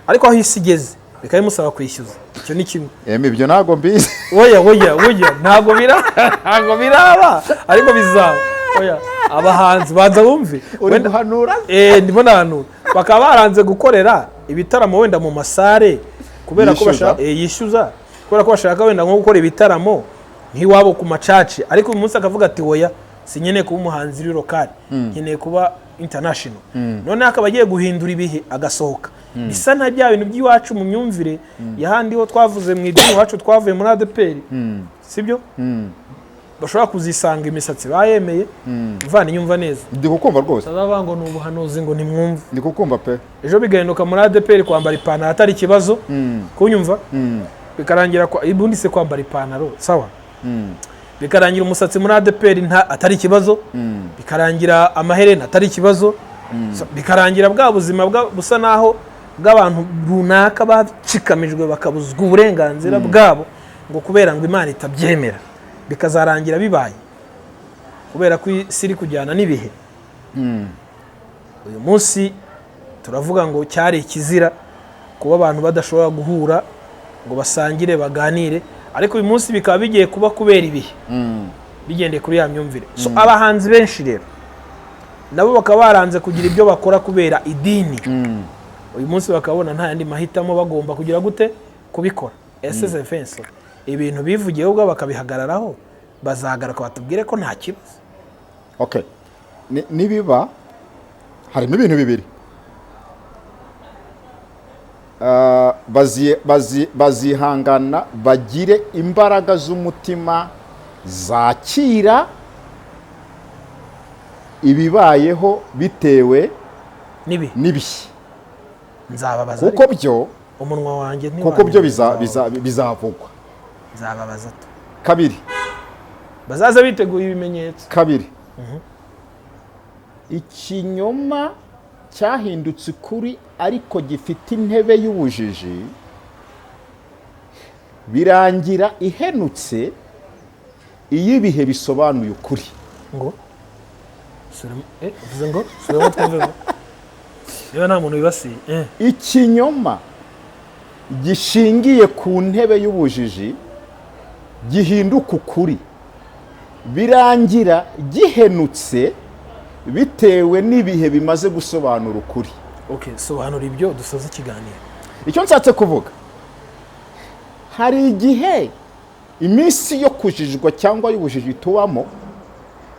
ariko aho isi igeze bikaba bimusaba kwishyuza. Icyo ni kimwe. Emi, ibyo ntabwo mbizi. Oya, oya, oya, ntabwo biraba, ariko bizaba. Oya, abahanzi banza bumve. Uri Wenda- guhanura. Ndimo nahanura, bakaba baranze gukorera ibitaramo wenda mu masare kubera ko Yishyuza. bashaka yishyuza, kubera ko bashaka wenda nko gukora ibitaramo nk'iwabo ku macaci, ariko uyu munsi akavuga ati: "Oya, sinkeneye kuba umuhanzi uri local, nkeneye kuba international." Noneho akaba agiye guhindura ibihe, agasohoka. Bisa na bya bintu by'iwacu mu myumvire y'ahandi ho twavuze mu idini iwacu, twavuye muri ADEPR, sibyo? Bashobora kuzisanga imisatsi bayemeye. Mvana inyumva neza. Ndi kukumva rwose. Batazavuga ngo ni ubuhanuzi, ngo ntimwumve. Ndi kukumva pe. Ejo bigahinduka muri ADEPR kwambara ipantaro atari ikibazo, kunyumva? Bikarangira ubundi se kwambara ipantaro sawa, bikarangira umusatsi muri ADEPR nta atari ikibazo, bikarangira amaherena atari ikibazo. So, bikarangira bwa buzima busa naho bw'abantu runaka bacikamijwe, bakabuzwa uburenganzira bwabo ngo kubera ngo Imana itabyemera, bikazarangira bibaye kubera ko isi iri kujyana n'ibihe. Uyu munsi turavuga ngo cyari ikizira kuba abantu badashobora guhura ngo basangire, baganire, ariko uyu munsi bikaba bigiye kuba kubera ibihe. Bigendeye kuri ya myumvire. So abahanzi benshi rero nabo bakaba baranze kugira ibyo bakora kubera idini. Uyu munsi bakabona nta yandi mahitamo, bagomba kugira gute? Kubikora. Ese Zefenso, ibintu bivugiyeho ubwabo bakabihagararaho, bazagaruka batubwire ko nta kibazo? Okay. Nibiba harimo ibintu bibiri. Bazihangana bagire imbaraga z'umutima zakira ibibayeho bitewe nibi n'ibihe. Nzababaza. Kuko Ariko byo umunwa wanjye kuko byo ntiwananiza. bizavugwa. Nzababaza tu. Kabiri. Bazaza biteguye ibimenyetso. Kabiri, ikinyoma cyahindutse ukuri ariko gifite intebe y'ubujiji, birangira ihenutse iyo ibihe bisobanuye ukuri. Ngo uvuze ngo subiramo twumve ngo niba nta muntu wibasiye. Ikinyoma gishingiye ku ntebe y'ubujiji gihinduka ukuri, birangira gihenutse bitewe n'ibihe bimaze gusobanura ukuri. Okay, sobanura ibyo dusoza ikiganiro. Icyo nshatse kuvuga, hari igihe iminsi yo kujijwa cyangwa y'ubujiji tubamo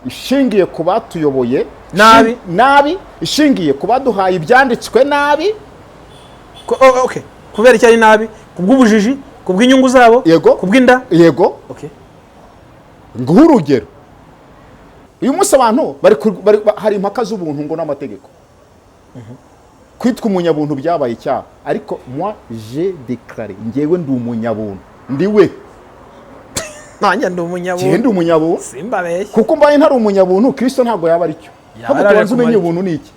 ishingiye ku batuyoboye Nabi. Nabi, ishingiye ku baduhaye ibyanditswe nabi. Oh, okay, kubera icyo ari nabi, kubw'ubujiji, kubw'inyungu zabo. Yego. Kubw'inda. Yego. Okay. Nguhe urugero: uyu munsi abantu hari impaka z'ubuntu ngo n'amategeko. Kwitwa umunyabuntu byabaye icyaha, ariko moi j'ai déclaré, njyewe ndi umunyabuntu, ndi we. Nanjye ndi Njyewe umunyabuntu. Ndi umunyabuntu. Simbabeshye. Kuko mbaye ntari umunyabuntu, Kristo ntabwo yaba ari cyo. Yaba Ahubwo yaraje tubanze umenye kumara iki? ubuntu ni iki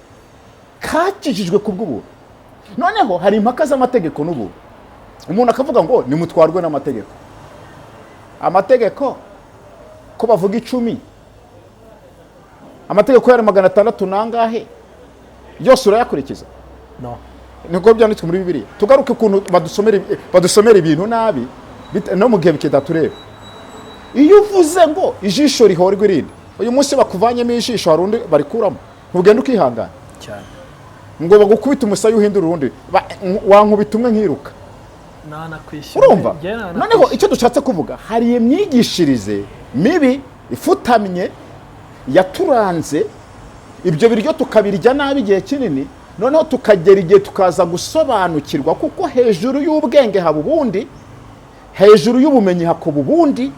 kakijijwe ku bw'ubuntu. Noneho hari impaka z'amategeko n'ubuntu. Umuntu akavuga ngo nimutwarwe n'amategeko. Amategeko ko bavuga 10, amategeko yari 600 n'angahe, yose urayakurikiza? No. Niko byanditswe muri Bibiliya. Tugaruke ukuntu badusomera ibintu nabi, no mu gihe kidatureba. Iyo uvuze ngo ijisho rihorwa irindi, uyu munsi bakuvanyemo ijisho, hari undi barikuramo, ntugenda ukihangana? Cyane. Ngo bagukubite umusaya uhindura urundi, wankubita umwe nkiruka. Nanakwishyura. Urumva? Njye nanakwishyura. Noneho icyo dushatse kuvuga, hari imyigishirize mibi ifutamye yaturanze, ibyo biryo tukabirya nabi igihe kinini, noneho tukagera igihe tukaza gusobanukirwa, kuko hejuru y'ubwenge haba ubundi, hejuru y'ubumenyi hakaba ubundi,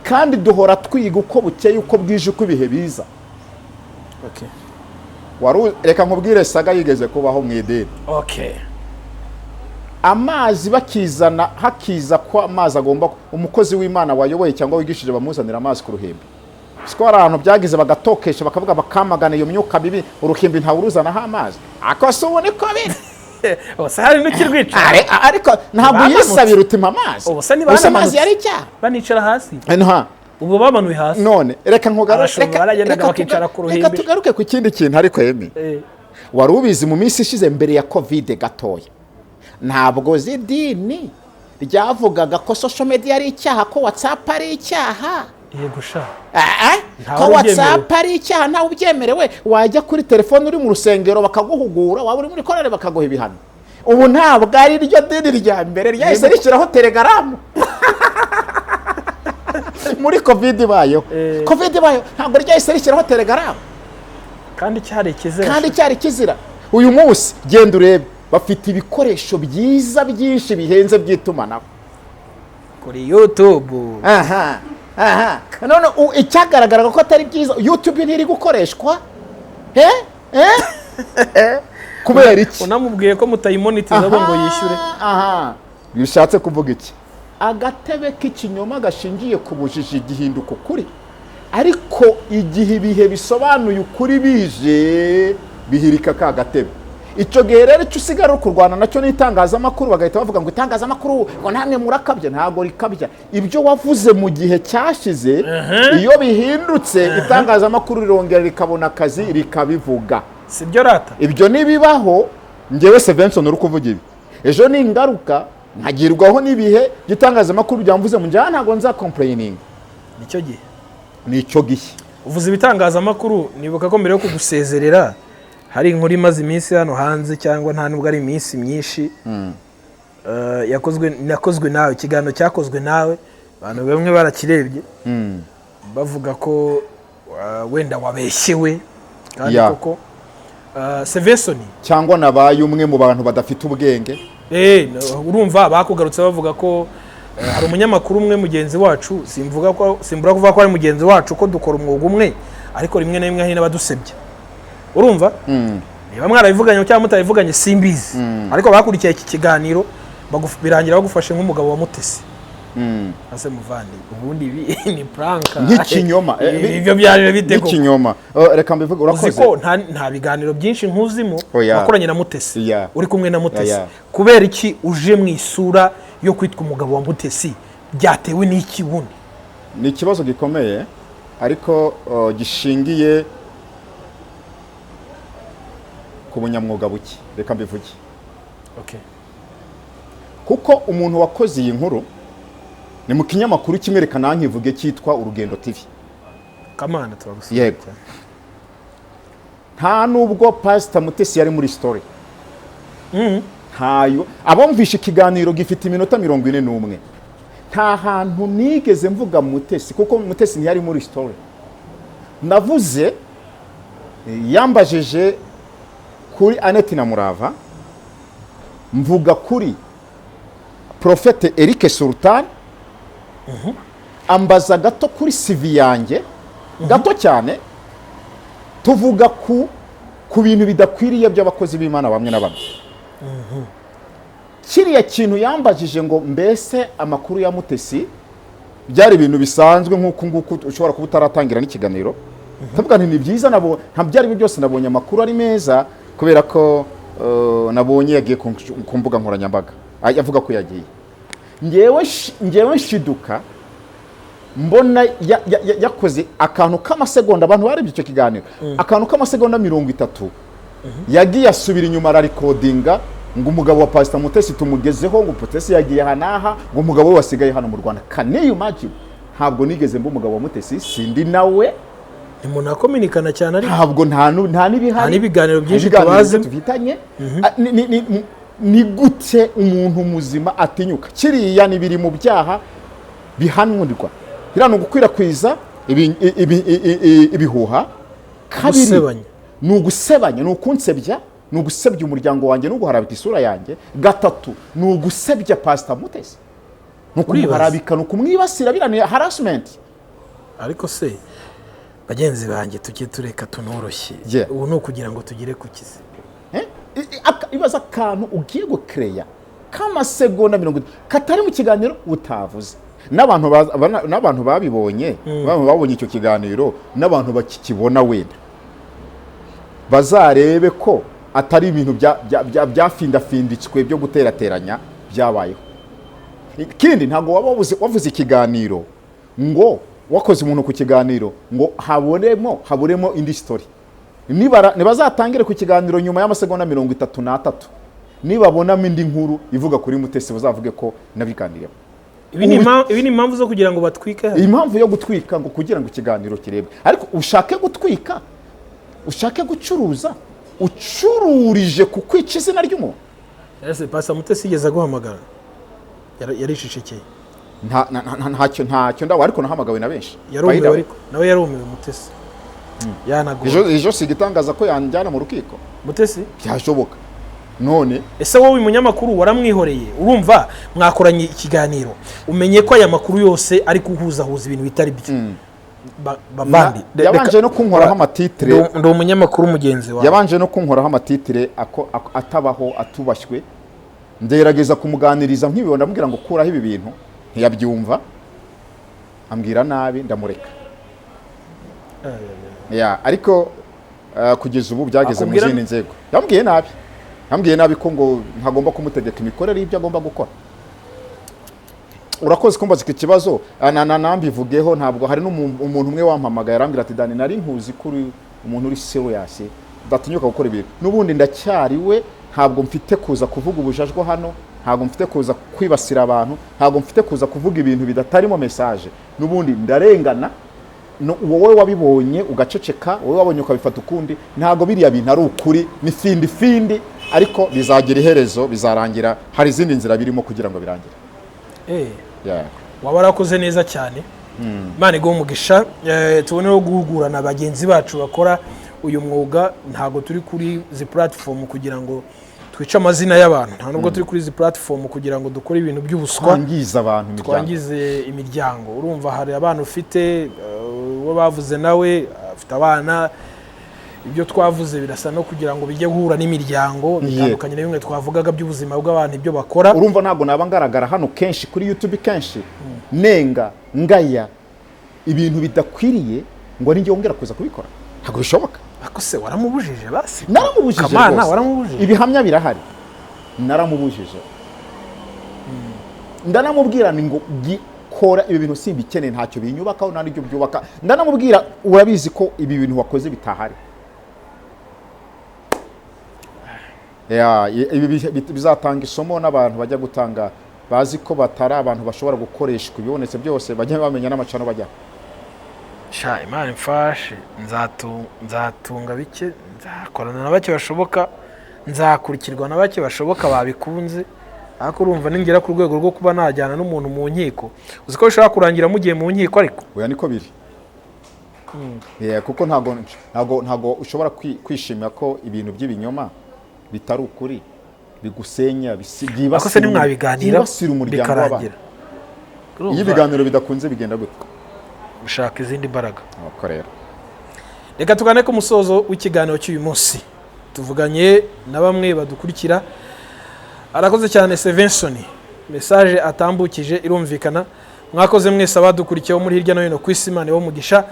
kandi duhora twiga uko bukeye, uko bwije, uko ibihe biza. Okay. Reka nkubwire saga yigeze kubaho mu idini. Okay. Amazi bakizana, hakiza ko amazi agomba, umukozi w'Imana wayoboye cyangwa wigishije bamuzanira amazi ku ruhimbi. Siko hari ahantu byagize bagatokesha, bakavuga, bakamagana iyo myuka mibi, uruhimbi ntawuruzanaho amazi. Ako si ubu niko biri? Ubuse hari n'ukirwica. Ariko ntabwo Bamanutse. yisabira utima amazi. Ubu se Gusa amazi ntibanamanuye. yari icyaha. Banicara hasi. Nta. Ubu bamanuye hasi. None reka nkugaruke. Abashumba baragendaga bakicara ku Reka ruhimbi. tugaruke ku kindi kintu. Ariko yemi, wari ubizi, mu minsi ishize mbere ya Covid gatoya, ntabwo z'idini ryavugaga ko social media ari icyaha, ko WhatsApp ari icyaha? Yego sha. Ah, ah, Ntawe ko ubyemerewe. WhatsApp ari icyaha, ntawe ubyemerewe. Wajya kuri telefone uri mu rusengero bakaguhugura, waba uri muri korari bakaguha ibihano. Ubu ntabwo ari ryo dini rya mbere ryahise rishyiraho Telegram muri Covid ibayeho? Covid ibayeho, ntabwo ryahise rishyiraho Telegram? Kandi cyari ikizera. Kandi cyari kizira. Uyu munsi genda urebe, bafite ibikoresho byiza byinshi bihenze by'itumanaho. Kuri YouTube. Aha, none icyagaragaraga ko atari byiza, YouTube ntiri gukoreshwa? He he, kubera iki? Unamubwiye ko mutayimonitiza bo ngo yishyure. Aha bishatse kuvuga iki? Agatebe k'ikinyoma gashingiye ku bujiji gihinduka ukuri, ariko igihe ibihe bisobanuye ukuri bije, bihirika ka gatebe. Icyo gihe rero icyo usigara uri kurwana nacyo n'itangazamakuru, bagahita bavuga ngo itangazamakuru ngo namwe murakabya. Ntabwo rikabya. Ibyo wavuze mu gihe cyashize, iyo bihindutse, itangazamakuru rirongera rikabona akazi rikabivuga. Si byo rata? Ibyo nibibaho, njyewe Sevenson uri kuvuga ibi, ejo ni ingaruka nkagirwaho n'ibihe by'itangazamakuru byamvuze mu njyana, ntabwo nza complaining. Nicyo gihe. Ni icyo gishya. Uvuze ibitangazamakuru, nibuka ko mbere yo kugusezerera hari inkuru imaze iminsi hano hanze, cyangwa nta nubwo ari iminsi myinshi, yakozwe nawe, ikiganiro cyakozwe nawe, abantu bamwe barakirebye, bavuga ko wenda wabeshyewe kandi koko Sevesoni Cyangwa nabaye umwe mu bantu badafite ubwenge. Urumva bakugarutse bavuga ko hari umunyamakuru umwe mugenzi wacu, simvuga ko, simbura kuvuga ko ari mugenzi wacu, ko dukora umwuga umwe, ariko rimwe na rimwe hari n'abadusebya. Urumva, niba mwarabivuganye cyangwa mutabivuganye simbizi, ariko bakurikiye iki kiganiro birangira bagufashe nk'umugabo wa Mutesi. Ase muvandi, ubundi ibi ni prank? Nk'ikinyoma. Ibyo byaje bite koko? N'ikinyoma. Reka mbivuge. Uzi Urakoze. ko nta biganiro byinshi nkuzimo Oya. wakoranye na Mutesi, uri kumwe na Mutesi. Kubera iki uje mu isura yo kwitwa umugabo wa Mutesi? Byatewe n'iki wundi? Ni ikibazo gikomeye, ariko gishingiye ku bunyamwuga buke, reka mbivuge. Kuko umuntu wakoze iyi nkuru ni mu kinyamakuru kimwe, reka nankivuge, cyitwa Urugendo TV. Kamana, turagusaba. Yego. Nta nubwo Pasita Mutesi yari muri story ntayo. Abumvishe ikiganiro gifite iminota 41, nta hantu nigeze mvuga Mutesi, kuko Mutesi ntiyari muri story. Navuze, yambajije kuri Aneti na Murava, mvuga kuri Prophète Eric Sultan, ambaza gato kuri CV yanjye, gato cyane, tuvuga ku bintu bidakwiriye by'abakozi b'Imana bamwe na bamwe. Kiriya kintu yambajije ngo mbese amakuru ya Mutesi, byari ibintu bisanzwe nk'uku nguku ushobora kuba utaratangira n'ikiganiro. Ndavuga nti ni byiza, nabo nta byari byo byose, nabonye amakuru ari meza kubera ko nabonye yagiye ku mbuga nkoranyambaga. Ay, avuga ko yagiye. Ngewe nshiduka mbona yakoze akantu k'amasegonda, abantu barebye icyo kiganiro, akantu k'amasegonda 30, yagiye asubira inyuma ararikodinga ngo umugabo wa Pasita Mutesi tumugezeho, ngo Mutesi yagiye aha n'aha, ngo umugabo we wasigaye hano mu Rwanda. Can you imagine? Ntabwo nigeze mba umugabo wa Mutesi, sindi nawe. Ntimunakominikana cyane ariko. Ntabwo, nta n'ibihari. Nta n'ibiganiro byinshi Nta n'ibiganiro tubazi. tufitanye. Ah, ni gute umuntu muzima atinyuka kiriya? Ni biri mu byaha bihanurwa. Biriya ni ugukwirakwiza ibihuha. Kabiri, Gusebanya. ni ugusebanya, ni ukunsebya, ni ugusebya umuryango wanjye, ni uguharabika isura yanjye. Gatatu, ni ugusebya Pasita Mutesi, ni Uribaza. ukumuharabika, ni ukumwibasira. Biriya ni harassment. Ariko se bagenzi banjye, tujye tureka tunoroshye. Ubu ni ukugira ngo tugere ku kizi. Eh? Ibaza akantu ugiye gukereya k'amasegonda 30 katari mu kiganiro utavuze, n'abantu babibonye, abantu babonye icyo kiganiro n'abantu bakikibona, wenda bazarebe ko atari ibintu byafindafinditswe byo guterateranya byabayeho. Ikindi, ntabwo waba wavuze ikiganiro ngo wakoze umuntu ku kiganiro ngo haburemo indi story. Nibazatangire ku kiganiro nyuma y'amasegonda 33, nibabonamo indi nkuru ivuga kuri Mutesi, bazavuge ko nabiganiriyeho. Ibi ni impamvu zo kugira ngo batwike hano. Impamvu yo gutwika ngo kugira ngo ikiganiro kirebwe, ariko ushake gutwika, ushake gucuruza, ucururije ku kwica izina ry'umuntu. Ese Pastor Mutesi yigeze aguhamagara? Yaricecekeye. Ntacyo ndawe, ariko nahamagawe na benshi. By the Yarumiwe. way. Ariko nawe yarumiwe Mutesi, yanagowe. Ejo si igitangaza ko yanjyana mu rukiko. Mutesi? Byashoboka none. Ese wowe uyu munyamakuru waramwihoreye? Urumva mwakoranye ikiganiro, umenye ko aya makuru yose ari kuhuzahuza ibintu bitari byo. Bavandi, Yabanje no kunkoraho amatitire. Ndi umunyamakuru mugenzi wawe. Yabanje no kunkoraho amatitire atabaho, atubashywe. Ngerageza kumuganiriza nk'ibibona, ndamubwira ngo kuraho ibi bintu, ntiyabyumva, ambwira nabi, ndamureka. Ya, ariko kugeza ubu byageze mu zindi nzego. Yambwiye nabi, yambwiye nabi ko ngo ntagomba kumutegeka imikorere y'ibyo agomba gukora. Urakoze kumbaza iki kibazo. Nambivugeho, ntabwo hari n'umuntu umwe wampamagaye arambwira ati: "Dani, nari nkuzi ko uri umuntu uri serious, udatinyuka gukora ibintu." N'ubundi ndacyari we. Ntabwo mfite kuza kuvuga ubujajwa hano, ntabwo mfite kuza kwibasira abantu, ntabwo mfite kuza kuvuga ibintu bidatarimo message. N'ubundi ndarengana. No, wowe wabibonye ugaceceka, wowe wabonye ukabifata ukundi. Ntabwo biriya bintu ari ukuri, ni findi findi, ariko bizagira iherezo, bizarangira. Hari izindi nzira birimo kugira ngo birangire. Yeah. Waba warakoze neza cyane, Imana iguhe umugisha. Tubonereho guhugurana bagenzi bacu bakora uyu mwuga. Ntabwo turi kuri izi platform kugira ngo twice amazina y'abantu, nta nubwo turi kuri izi platform kugira ngo dukore ibintu by'ubuswa, twangiza abantu imiryango, twangize imiryango. Urumva hari abana ufite, uwo bavuze nawe afite abana. Ibyo twavuze birasa no kugira ngo bijye guhura n'imiryango, bitandukanye na bimwe twavugaga by'ubuzima bw'abantu, ibyo bakora. Urumva ntabwo naba ngaragara hano kenshi kuri YouTube kenshi nenga, ngaya ibintu bidakwiriye, ngo ninjye wongera kuza kubikora. Ntabwo bishoboka. Ariko se waramubujije basi? Naramubujije. Kamana, Rwose. waramubujije? Ibihamya birahari, naramubujije. Ndanamubwira ni ngo kora ibi bintu simbikeneye, ntacyo binyubakaho, nta n'ibyo byubaka. Ndanamubwira: "Urabizi ko ibi bintu wakoze bitahari." Ya, ibi bizatanga isomo n'abantu bajya gutanga, bazi ko batari abantu bashobora gukoreshwa ibibonetse byose, bajya bamenya n'amacano bajya. Sha, Imana imfashe, nzatunga bike, nzakorana na bake bashoboka, nzakurikirwa na bake bashoboka babikunze. Ariko urumva ningera ku rwego rwo kuba najyana n'umuntu mu nkiko, uzi ko bishobora kurangira mugiye mu nkiko ariko? Oya, niko biri. Yeah, kuko ntago ushobora kwishimira ko ibintu by'ibinyoma bitari ukuri bigusenya, Ariko se byibasira ntimwabiganira byibasira umuryango w'abantu? bikarangira? Iyo ibiganiro bidakunze bigenda gute? Gushaka izindi mbaraga. Nuko rero. Reka tugane ku musozo w'ikiganiro cy'uyu munsi. Tuvuganye na bamwe badukurikira. Arakoze cyane Sevenson, message atambukije irumvikana. Mwakoze mwese abadukurikiyeho muri hirya no hino ku isi, Imana ibahe umugisha.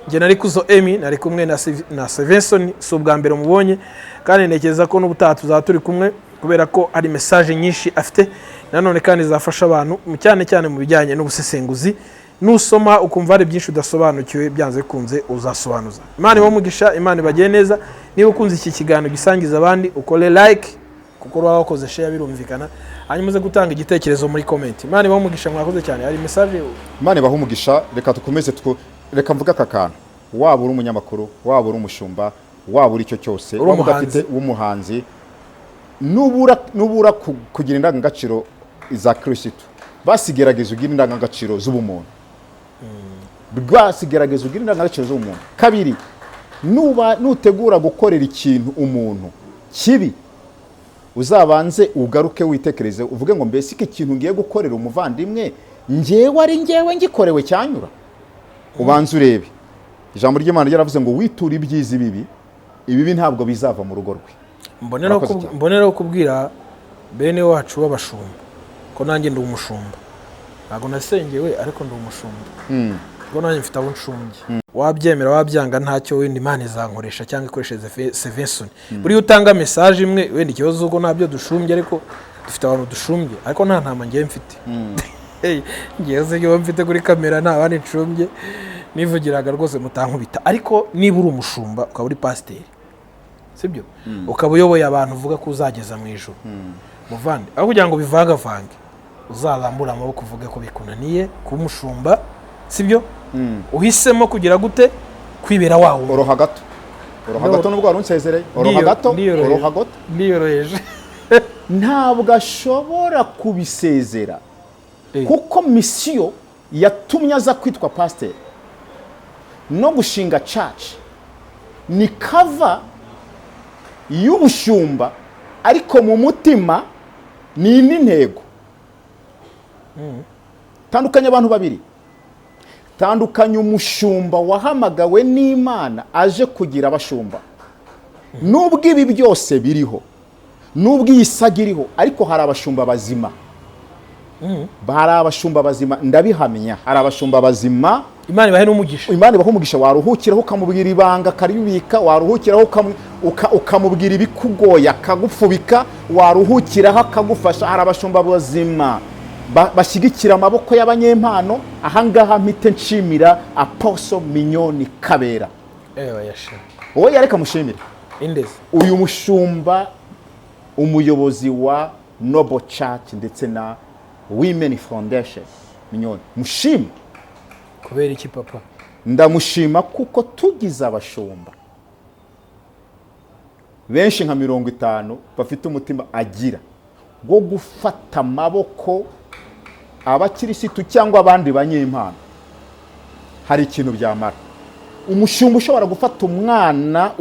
Njye nari Kuzo Emi, nari kumwe na Sevenson. Si ubwa mbere mubonye, kandi ntekereza ko n'ubutaha tuzaba turi kumwe, kubera ko hari message nyinshi afite nanone kandi zafasha abantu, cyane cyane mu bijyanye n'ubusesenguzi. Nusoma ukumva hari byinshi udasobanukiwe, byanze bikunze uzasobanuza. Imana ibahe umugisha, Imana ibagire neza. Niba ukunze iki kiganiro, gisangiza abandi, ukore like kuko uba wakoze share, birumvikana, hanyuma uze gutanga igitekerezo muri comment. Imana ibahe umugisha, mwakoze cyane. Hari message? Imana ibahe umugisha. Reka dukomeze, reka mvuge aka kantu: waba uri umunyamakuru, waba uri umushumba, waba uri icyo cyose, Uri waba umuhanzi. udafite w'umuhanzi, nubura kugira indangagaciro za Kirisitu, basigerageza ugira indangagaciro z'ubumuntu, bwasigerageza ugira indangagaciro z'ubumuntu. Kabiri, nuba nutegura gukorera ikintu umuntu kibi, uzabanze ugaruke witekereze, uvuge ngo: "Mbese iki kintu ngiye gukorera umuvandimwe, ngewe ari ngewe ngikorewe cyanyura?" Ubanze urebe. Ijambo ry'Imana ryaravuze ngo: "Witure ibyiza ibibi, ibibi ntabwo bizava mu rugo rwe." Mboneraho Murakoze cyane. Mboneraho kubwira bene wacu b'abashumba ko nanjye ndi umushumba. Ntabwo nasengewe, ariko ndi umushumba, kuko nanjye mfite abo nshumbye. Wabyemera wabyanga, ntacyo, wenda Imana izankoresha cyangwa ikoresheje Sevenson. Buriya utanga message imwe, wenda ikibazo uko ntabyo dushumbye, ariko dufite abantu dushumbye, ariko nta ntama ngewe mfite. Hey, ngewe se ngewe mfite kuri kamera nta bandi nshumbye, nivugiraga rwose mutankubita. Ariko niba uri umushumba, ukaba uri pasiteri, sibyo, ukaba uyoboye abantu, uvuga ko uzageza mu ijuru, muvande, aho kugira ngo bivangavange, uzarambure amaboko uvuge ko bikunaniye kuba umushumba, sibyo, uhisemo kugira gute? Kwibera wawe. Oroha gato, oroha gato, nubwo wari unsezereye, oroha gato. Ndiyoroheje. Oroha gato. Ndiyoroheje. Ntabwo ashobora kubisezera, kuko mission yatumye aza kwitwa pasiteri no gushinga church ni cover y'ubushumba, ariko mu mutima ni indi ntego. Tandukanya abantu babiri: tandukanya umushumba wahamagawe n'Imana aje kugira abashumba. Nubwo ibi byose biriho, nubwo iyi saga iriho, ariko hari abashumba bazima, hari abashumba bazima, ndabihamya, hari abashumba bazima. Imana ibahe n'umugisha. Imana ibaha umugisha. Waruhukiraho ukamubwira ibanga akaribika, waruhukiraho ukamubwira ibikugoye akagupfubika, waruhukiraho akagufasha. Hari abashumba bazima bashyigikira amaboko y'abanyempano. Ahangaha mpite nshimira Apostle Mignone Kabera. Ewe yasha. Wowe yareka mushimire. Indezi? Uyu mushumba, umuyobozi wa Noble Church ndetse na Women Foundation, Mignone, mushime. Kubera iki, papa? Ndamushima kuko tugize abashumba benshi nka 50 bafite umutima agira wo gufata amaboko abakirisitu cyangwa abandi banyempano, hari ikintu byamara. Umushumba ushobora gufata umwana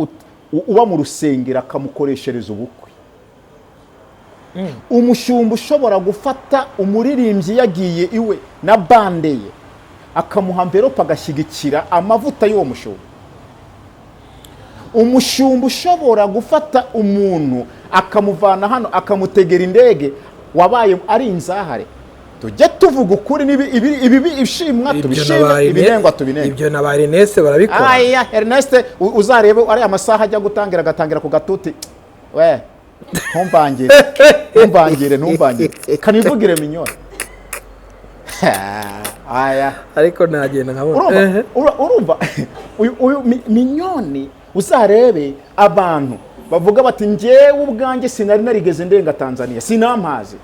uba mu rusengero akamukoreshereza ubukwe, umushumba ushobora gufata umuririmbyi yagiye iwe na bande ye akamuha envelope agashyigikira amavuta y'uwo mushumba, umushumba ushobora gufata umuntu akamuvana hano akamutegera indege wabaye ari inzahare. Tujye tuvuga ukuri, ibibi ishimwa tubishime, ibinengwa tubinenge. Ibyo na ba Ernest barabikora. Aya Ernest, uzarebe ariya masaha ajya gutangira, agatangira ku gatuti. We ntumvangire, ntumvangire, ntumvangire, kanivugire Mignone aya. Ariko nagenda nkabona. Urumva? Ehe. Urumva uyu Mignone, uzarebe abantu bavuga bati: "Njyewe ubwanjye sinari narigeze ndenga Tanzania, sinampazi,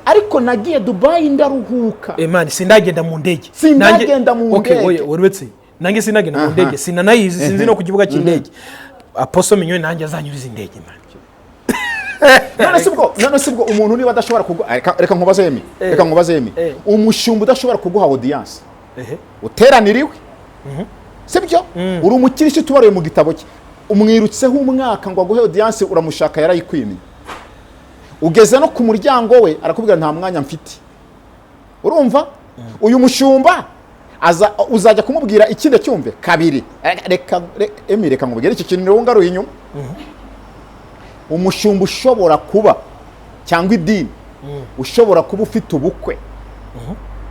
ariko nagiye Dubayi ndaruhuka." Eh man, sindagenda mu ndege. Sindagenda mu Okay, ndege. oya, uretse nanjye sindagenda mu ndege, sinanayizi, sinzi no ku kibuga cy'indege. Apostle Mignone nanjye azanyuriza indege, man. None si ubwo umuntu niba adashobora kuguha, reka nkubaze Emi, reka nkubaze Emi, umushumba udashobora kuguha audience uteraniriwe, sibyo? Uri umukirisitu ubaruye mu gitabo cye, umwirutseho umwaka ngo aguhe audience, uramushaka yarayikwimiye, ugeze no ku muryango we arakubwira: "Nta mwanya mfite." Urumva uyu mushumba aza uzajya kumubwira ikindi cyumve kabiri. Reka Emi, reka nkubwire iki kintu ngaruye inyuma. Umushumba ushobora kuba, cyangwa idini, ushobora kuba ufite ubukwe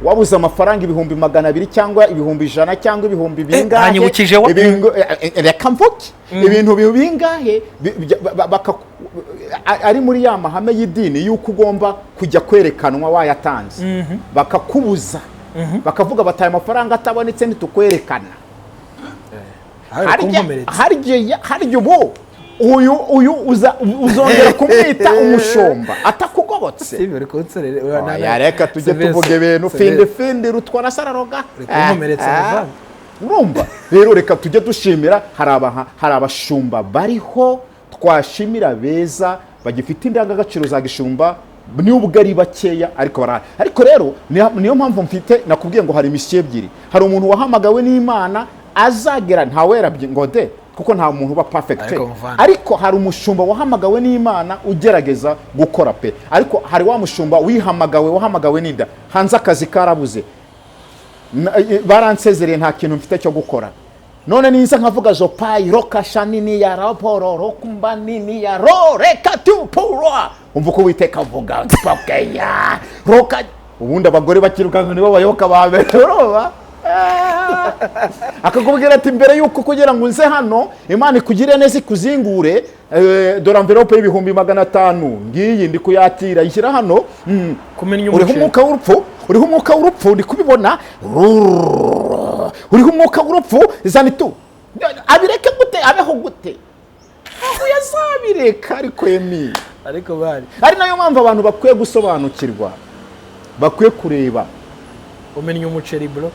wabuze amafaranga 200,000 cyangwa 100,000 cyangwa ibihumbi bingahe. Banyibukije wa- Reka mvuge ibintu bingahe ari muri ya mahame y'idini y'uko ugomba kujya kwerekanwa wayatanze, bakakubuza, bakavuga bati: "Aya mafaranga atabonetse ntitukwerekana." Hari kunkomeretsa. Harya ubu uyu uzongera kumwita umushumba atakugobotse? Steve, uri kunserere. Oya, reka tujye tuvuga ibintu findi findi rutwara sararoga. Uri kunkomeretsa, muvandi. Urumva rero, reka tujye dushimira. Hari abashumba bariho twashimira beza bagifite indangagaciro za gishumba, nubwo ari bakeya ariko barahari. Ariko rero niyo mpamvu mfite nakubwiye ngo hari mission ebyiri. Hari umuntu wahamagawe n'Imana azagera ntawera ngo de, kuko nta muntu uba perfect. Ariko muvandi. Ariko hari umushumba wahamagawe n'Imana ugerageza gukora pe. Ariko hari wa mushumba wihamagawe, wahamagawe n'inda hanze, akazi karabuze, baransezereye, nta kintu mfite cyo gukora, none niza nkavuga zopayi rokasha nini ya raporo rokumba nini ya ro reka tupurwa, umva uko Uwiteka avuga pokeya roka. Ubundi abagore bakirukanka nibo bayoboka ba mbere. Urumva? Akakubwira ati: "Mbere yuko kugira ngo nze hano, Imana ikugire neza ikuzingure, dore envelope y'500,000 ngiyi, ndi kuyatira, ishyira hano." Kumenya Uriho umuceri. umwuka w'urupfu, uriho umwuka w'urupfu, ndi kubibona. Rurr. Uriho umwuka w'urupfu, zana itu. Abireke gute? Abeho gute? Ntabwo yazabireka. Ariko Emi, Ariko bari ari nayo mpamvu abantu bakwiye gusobanukirwa, bakwiye kureba. Umennye umuceri, bro.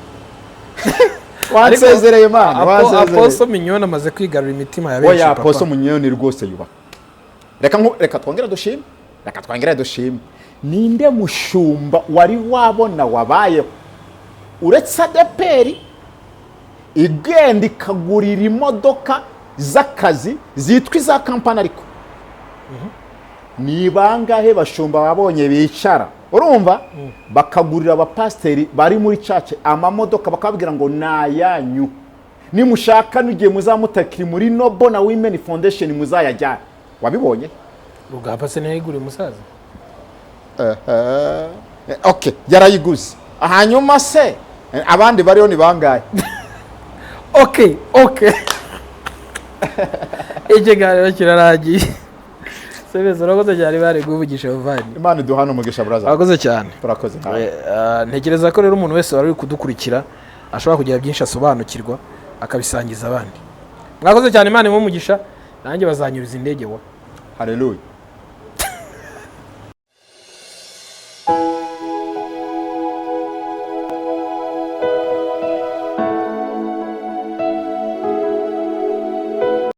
Wansezereye, Mana, wansezereye. Apostle Mignone amaze kwigarura imitima ya benshi. Oya. Papa. Apostle Mignone rwose yubaha. Reka twongere dushime, reka twongere dushime. Ninde mushumba wari wabona wabayeho uretse ADEPR igenda ikagurira imodoka z'akazi zitwa iza kampani? Ariko ni bangahe bashumba babonye bicara, urumva, bakagurira abapasiteri bari muri church amamodoka, bakababwira ngo ni ayanyu, nimushaka n'igihe muzamutakiri muri Noble na Women Foundation muzayajyana? Wabibonye? Rugamba se ntiyayiguriye umusaza? Ok, yarayiguze. Hanyuma se abandi bariho ni bangahe? Ok, ikiganiro kirarangiye. Sebeza, urakoze cyane, bari guvugisha bavandi. Imana iduhane umugisha, brother. Urakoze cyane. Turakoze nawe. Ntekereza ko rero umuntu wese wari uri kudukurikira ashobora kugira byinshi asobanukirwa akabisangiza abandi. Mwakoze cyane, Imana imuhe umugisha. Nanjye bazanyuriza indege wa. Haleluya.